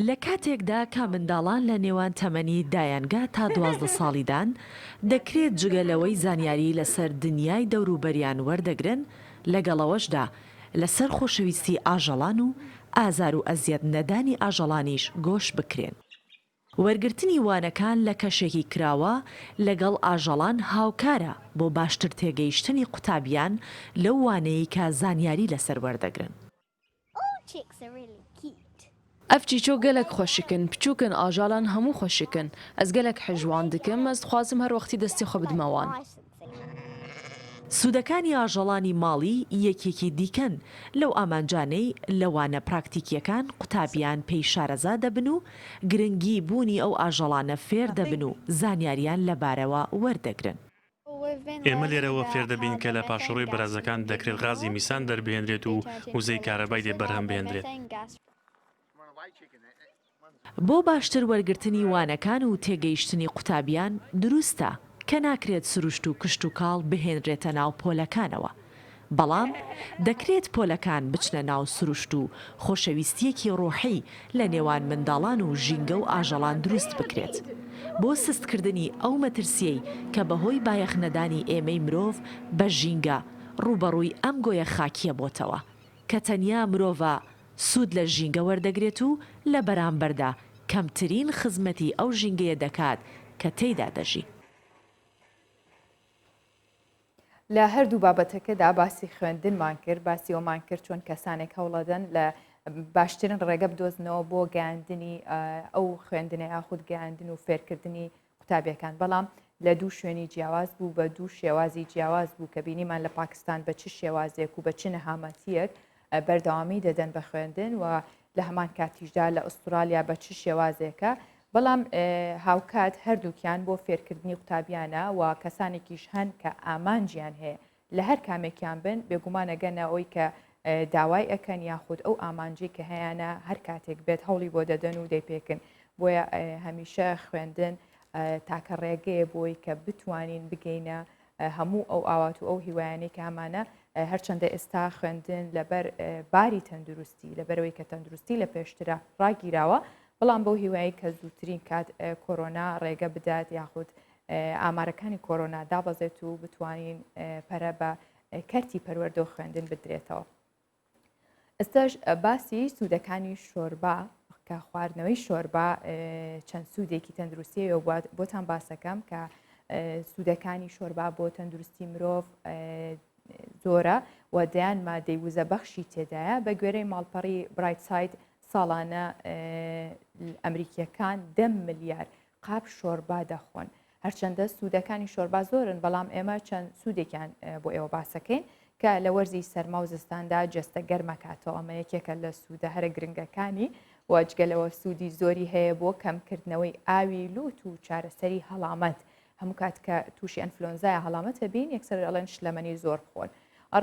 لە کاتێکدا کە منداڵان لە نێوان تەمەنی دایەنگە تا 12 ساڵیدان، دەکرێت جگە لەوەی زانیاری لەسەر دنیای دەوروبەریان وەردەگرن، لەگەڵ ئەوەشدا لەسەر خۆشەویستی ئاژەڵان و ئازار و ئەزیەت نەدانی ئاژەڵانیش گۆش بکرێن. وەرگرتنی وانەکان لە کەشێکی کراوە لەگەڵ ئاژەڵان هاوکارە بۆ باشتر تێگەیشتنی قوتابیان لەو وانەیەی کە زانیاری لەسەر وەردەگرن. ئەڤ چیچۆک گەلەک خۆشکن، پچووکن، ئاژاڵان هەموو خۆشکن. ئەز گەلەک حەژ وان دکم، ئەز دخوازم هەر وەختی دەستی خۆ بدمە وان. سوودەکانی ئاژەڵانی ماڵی یەکێکی دیکەن لەو ئامانجانەی لە وانە پراکتیکییەکان قوتابیان پێی شارەزا دەبن و گرنگی بوونی ئەو ئاژەڵانە فێر دەبن و زانیاریان لەبارەوە وەردەگرن. ئێمە لێرەوە فێردەبین کە لە پاشەڕۆی بەرازەکان دەکرێت غازی میسان دەربهێنرێت و وزەی کارەبای لێ بەرهەم بهێندرێت. بۆ باشتر وەرگرتنی وانەکان و تێگەیشتنی قوتابیان دروستە کە ناکرێت سروشت و کشتوکاڵ بهێنرێتە ناو پۆلەکانەوە بەڵام دەکرێت پۆلەکان بچنە ناو سروشت و خۆشەویستییەکی ڕۆحی لە نێوان منداڵان و ژینگە و ئاژەڵان دروست بکرێت بۆ سستکردنی ئەو مەترسییەی کە بەهۆی بایەخنەدانی ئێمەی مرۆڤ بە ژینگە ڕووبەڕووی ئەم گۆیە خاکییە بۆتەوە کە تەنیا مرۆڤە سوود لە ژینگە وەردەگرێت و لە بەرامبەردا کەمترین خزمەتی ئەو ژینگەیە دەکات کە تێیدا دەژی. لە هەردوو بابەتەکەدا باسی خوێندنمان کرد، باسی ئەومان کرد چۆن کەسانێک هەوڵەدەن لە باشترین ڕێگە بدۆزنەوە بۆ گەیاندنی ئەو خوێندنە یاخود گەیاندن و فێرکردنی قوتابیەکان بەڵام لە دوو شوێنی جیاواز بوو بە دوو شێوازی جیاواز بوو کە بینیمان لە پاکستان بە چ شێوازێک و بە چ نەهامەتیەک بەردەوامی دەدەن بە خوێندن و لە هەمان کاتیشدا لە ئوسترالیا بە چ شێوازێکە بەڵام هاوکات هەردووکیان بۆ فێرکردنی قوتابیانە و کەسانێکیش هەن کە ئامانجیان هەیە لە هەر کامێکیان بن بێگومان ئەگەنە ئەوی کە داوای ئەکەن یاخود ئەو ئامانجی کە هەیانە هەر کاتێک بێت هەوڵی بۆ دەدەن و دەیپێکن بۆیە هەمیشە خوێندن تاکە ڕێگەیە بۆی کە بتوانین بگەینە هەموو ئەو ئاوات و ئەو هیوایانەی کە هەمانە هەرچەندە ئێستا خوێندن لەبەر باری تەندروستی لەبەرەوەی کە تەندروستی لە پێشترە ڕاگیراوە بەڵام بەو هیوایی کە زووترین کات کۆرۆنا ڕێگە بدات یاخود ئامارەکانی کۆرۆنا دابەزێت و بتوانین پەرە بە کەرتی پەروەردە و خوێندن بدرێتەوە. ئێستاش باسی سوودەکانی شۆربا کە خواردنەوەی شۆربا چەند سوودێکی تەندروستیەوە بۆتان باسەکەم کە سوودەکانی شۆربا بۆ تەندروستی مرۆڤ زۆرە و دەیان مادەی وزە بەخشی تێدایە بە گوێرەی ماڵپەڕی برایت ساید ساڵانە ئەمریکیەکان دە ملیار قاپ شۆربا دەخۆن. هەرچەندە سوودەکانی شۆربا زۆرن، بەڵام ئێمە چەند سوودێکیان بۆ ئێوە باسەکەین کە لە وەرزی سەرما و زستاندا جەستە گەرمەکاتەوە ئەمە یەکێکە لە سوودە هەرە گرنگەکانی و جگە لەوە سوودی زۆری هەیە بۆ کەمکردنەوەی ئاوی لوت و چارەسەری هەڵامەت هەموو کات کە تووشی ئەنفلۆنزای هەڵامەتە بین یەکسەر ئەڵێن شلەمەنی زۆر بخۆن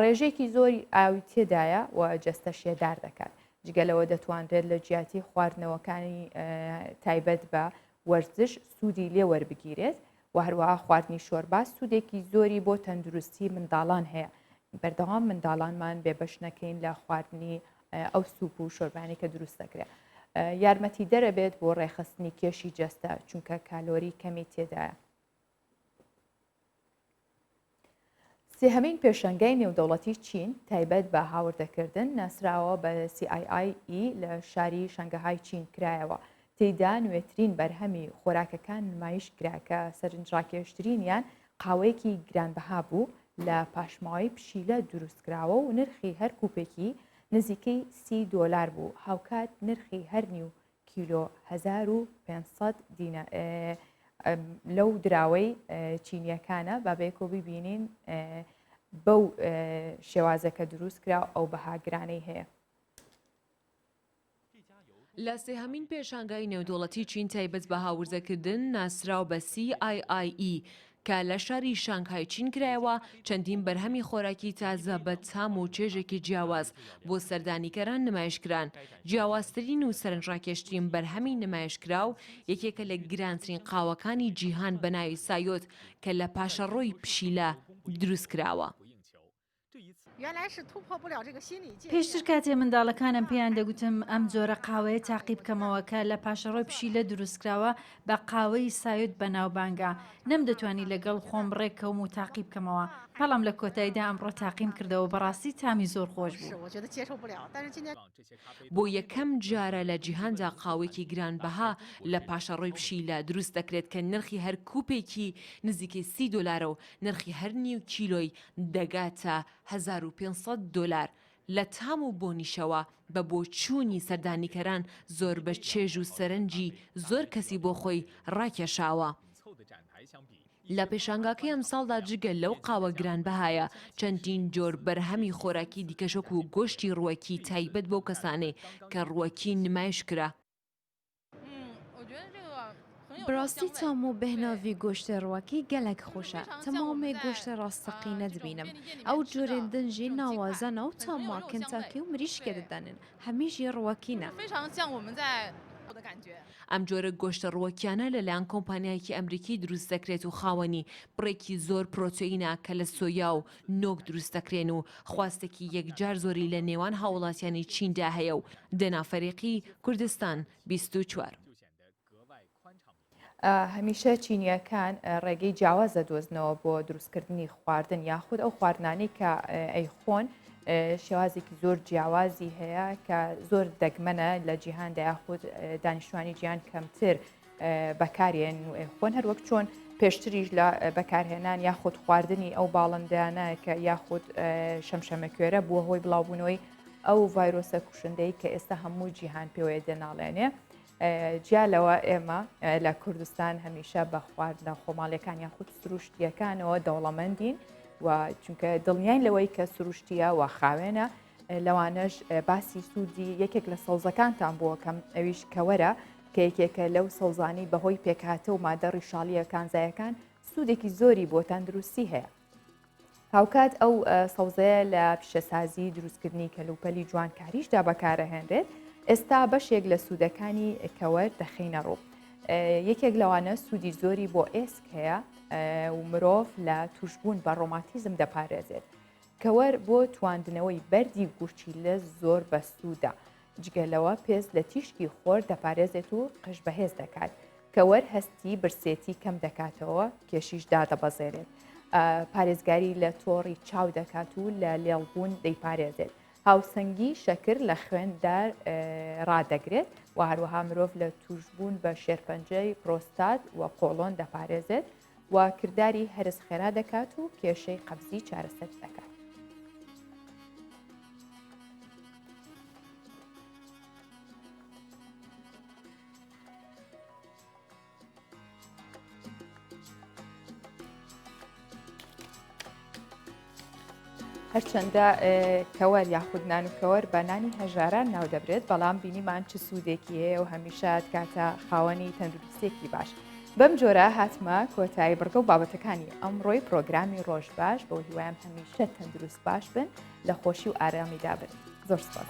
ڕێژەیەکی زۆری ئاوی تێدایە و جەستە شێدار دەکات جگە لەوە دەتوانرێت لە جیاتی خواردنەوەکانی تایبەت بە وەرزش سوودی لێ وەربگیرێت و هەروەها خواردنی شۆربا سوودێکی زۆری بۆ تەندروستی منداڵان هەیە بەردەوام منداڵانمان بێبەش نەکەین لە خواردنی ئەو سوپ و شۆربانی کە دروست دەکرێت یارمەتی دەرەبێت بۆ ڕێخستنی کێشی جەستە چونکە کالۆری کەمی تێدایە. سێهەمین پێشەنگای نێودەوڵەتی چین تایبەت بە هاوردەکردن ناسراوە بە CIIE لە شاری شەنگەهای چین کرایەوە، تێیدا نوێترین بەرهەمی خۆراکەکان نمایش کرا کە سەرنجڕاکێشترینیان قاوەیەکی گرانبەها بوو لە پاشماوەی پشیلە دروستکراوە و نرخی هەر کوپێکی نزیکەی 30 دۆلار بوو، هاوکات نرخی هەر نیو کیلۆ 1500 دینا لەو دراوەی چینیەکانە با بەیەکەوە بیبینین بەو شێوازە کە دروست کرا ئەو بەها گرانەی هەیە. لە سێهەمین پێشانگای نێودەوڵەتی چین تایبەت بە هاوردەکردن ناسراو بە CIIE کە لە شاری شانگهای چین کرایەوە، چەندین بەرهەمی خۆراکی تازە بە تام و چێژێکی جیاواز بۆ سەردانیکەران نمایشکران. جیاوازترین و سەرنجڕاکێشترین بەرهەمی نمایشکراو یەکێکە لە گرانترین قاوەکانی جیهان بە ناوی سایۆت کە لە پاشەڕۆی پشیلە دروستکراوە. پێشتر کاتێ منداڵەکانم پێیان دەگوتم ئەم جۆرە قاوەیە تاقی بکەمەوە کە لە پاشەڕۆی پشیلە دروستکراوە بە قاوەی سایۆت بەناوبانگە، نەمدەتوانی لەگەڵ خۆم ڕێککەوم و تاقی بکەمەوە، بەڵام لە کۆتاییدا ئەمڕۆ تاقیم کردەوە بەڕاستی تامی زۆر خۆش بوو. بۆ یەکەم جارە لە جیهاندا قاوەیەکی گرانبەها لە پاشەڕۆی پشیلە دروست دەکرێت کە نرخی هەر کوپێکی نزیکەی 30 دۆلارە و نرخی هەر نیو کیلۆی دەگاتە 1500 دۆلار، لە تام و بۆنیشەوە بە بۆچوونی سەردانیکەران زۆر بە چێژ و سەرنجی زۆر کەسی بۆ خۆی ڕاکێشاوە. لە پێشانگاکەی ئەمساڵدا جگە لەو قاوە گرانبەهایە، چەندین جۆر بەرهەمی خۆراکی دیکەش وەکو گۆشتی ڕووەکی تایبەت بەو کەسانەی کە ڕووەکی نمایش کرا. بەڕاستی تام و بێهنا ڤی گۆشتێ ڕووەکی گەلەک خۆشە، تەمامێ گۆشتێ ڕاستەقینە دبینم، ئەو جۆرێن دن ژی ناوازەنە و تاما کنتاکی و مریشکێ ددەنن، هەمی ژی ڕووەکینە. ئەم جۆرە گۆشتە ڕووەکیانە لەلایەن کۆمپانیایەکی ئەمریکی دروست دەکرێت و خاوەنی بڕێکی زۆر پرۆتئینە کە لە سۆیا و نۆک دروست دەکرێن و خواستێکی یەکجار زۆری لە نێوان هاووڵاتیانی چیندا هەیە و دەنا فەریقی، کوردستان، 24. هەمیشە چینییەکان ڕێگەی جیاواز دەدۆزنەوە بۆ دروستکردنی خواردن یاخود ئەو خواردنانەی کە ئەیخۆن شێوازێکی زۆر جیاوازی هەیە کە زۆر دەگمەنە لە جیهاندا یاخود دانیشتوانی جیهان کەمتر بەکارێن و ئەیخۆن هەروەک چۆن پێشتریش لە بەکارهێنان یاخود خواردنی ئەو باڵندانە کە یاخود شەمشەمەکوێرە بووە هۆی بڵاوبوونەوەی ئەو ڤایرۆسە کوشندەی کە ئێستا هەموو جیهان پێوەیە دەناڵێنێ جیا لەوە ئێمە لە کوردستان هەمیشە بە خواردنە خۆماڵیەکان یاخود سروشتیەکانەوە دەوڵەمەندین و چونکە دڵنیاین لەوەی کە سروشتیە و خاوێنە لەوانەش باسی سوودی یەکێک لە سەوزەکانتان بۆکەم ئەویش کەوەرە کە یەکێکە لەو سەوزانی بەهۆی پێکهاتە و مادە ڕیشاڵیە کانزایەکان سوودێکی زۆری بۆ تەندروستی هەیە. هاوکات ئەو سەوزەیە لە پیشەسازی دروستکردنی کەلوپەلی جوانکاریشدا بەکارەهێنرێت، ئێستا بەشێک لە سوودەکانی کەوەر دەخەینە ڕوو. یەکێک لەوانە سوودی زۆری بۆ ئێسک هەیە و مرۆڤ لە توشبوون بە ڕۆماتیزم دەپارێزێت. کەوەر بۆ تواندنەوەی بەردی گورچیلە زۆر بەسوودە. جگە لەوە پێست لە تیشکی خۆر دەپارێزێت و قژ بەهێز دەکات. کەوەر هەستی برسێتی کەم دەکاتەوە، کێشیش دادەبەزێنێت. پارێزگاری لە تۆڕی چاو دەکات و لە لێڵبوون دەیپارێزێت. هاوسەنگی شەکر لە خوێندا ڕادەگرێت و هەروەها مرۆڤ لە تووشبوون بە شێرپەنجەی پرۆستات و قۆڵۆن دەپارێزێت و کرداری هەرس خێرا دەکات و کێشەی قەبزی چارەسەر دەکات. هەرچەندە کەوەر یاخود نان و کەوەر بە نانی هەژاران ناودەبرێت بەڵام بینیمان چ سوودێکی هەیە و هەمیشە کاتە خاوەنی تەندروستێکی باش. بەم جۆرە هاتمە کۆتایی بڕگە و بابەتەکانی ئەمڕۆی پرۆگرامی ڕۆژ باش بۆ هیوایم هەمیشە تەندروست باش بن لە خۆشی و ئارامیدا بن زۆر سپاس.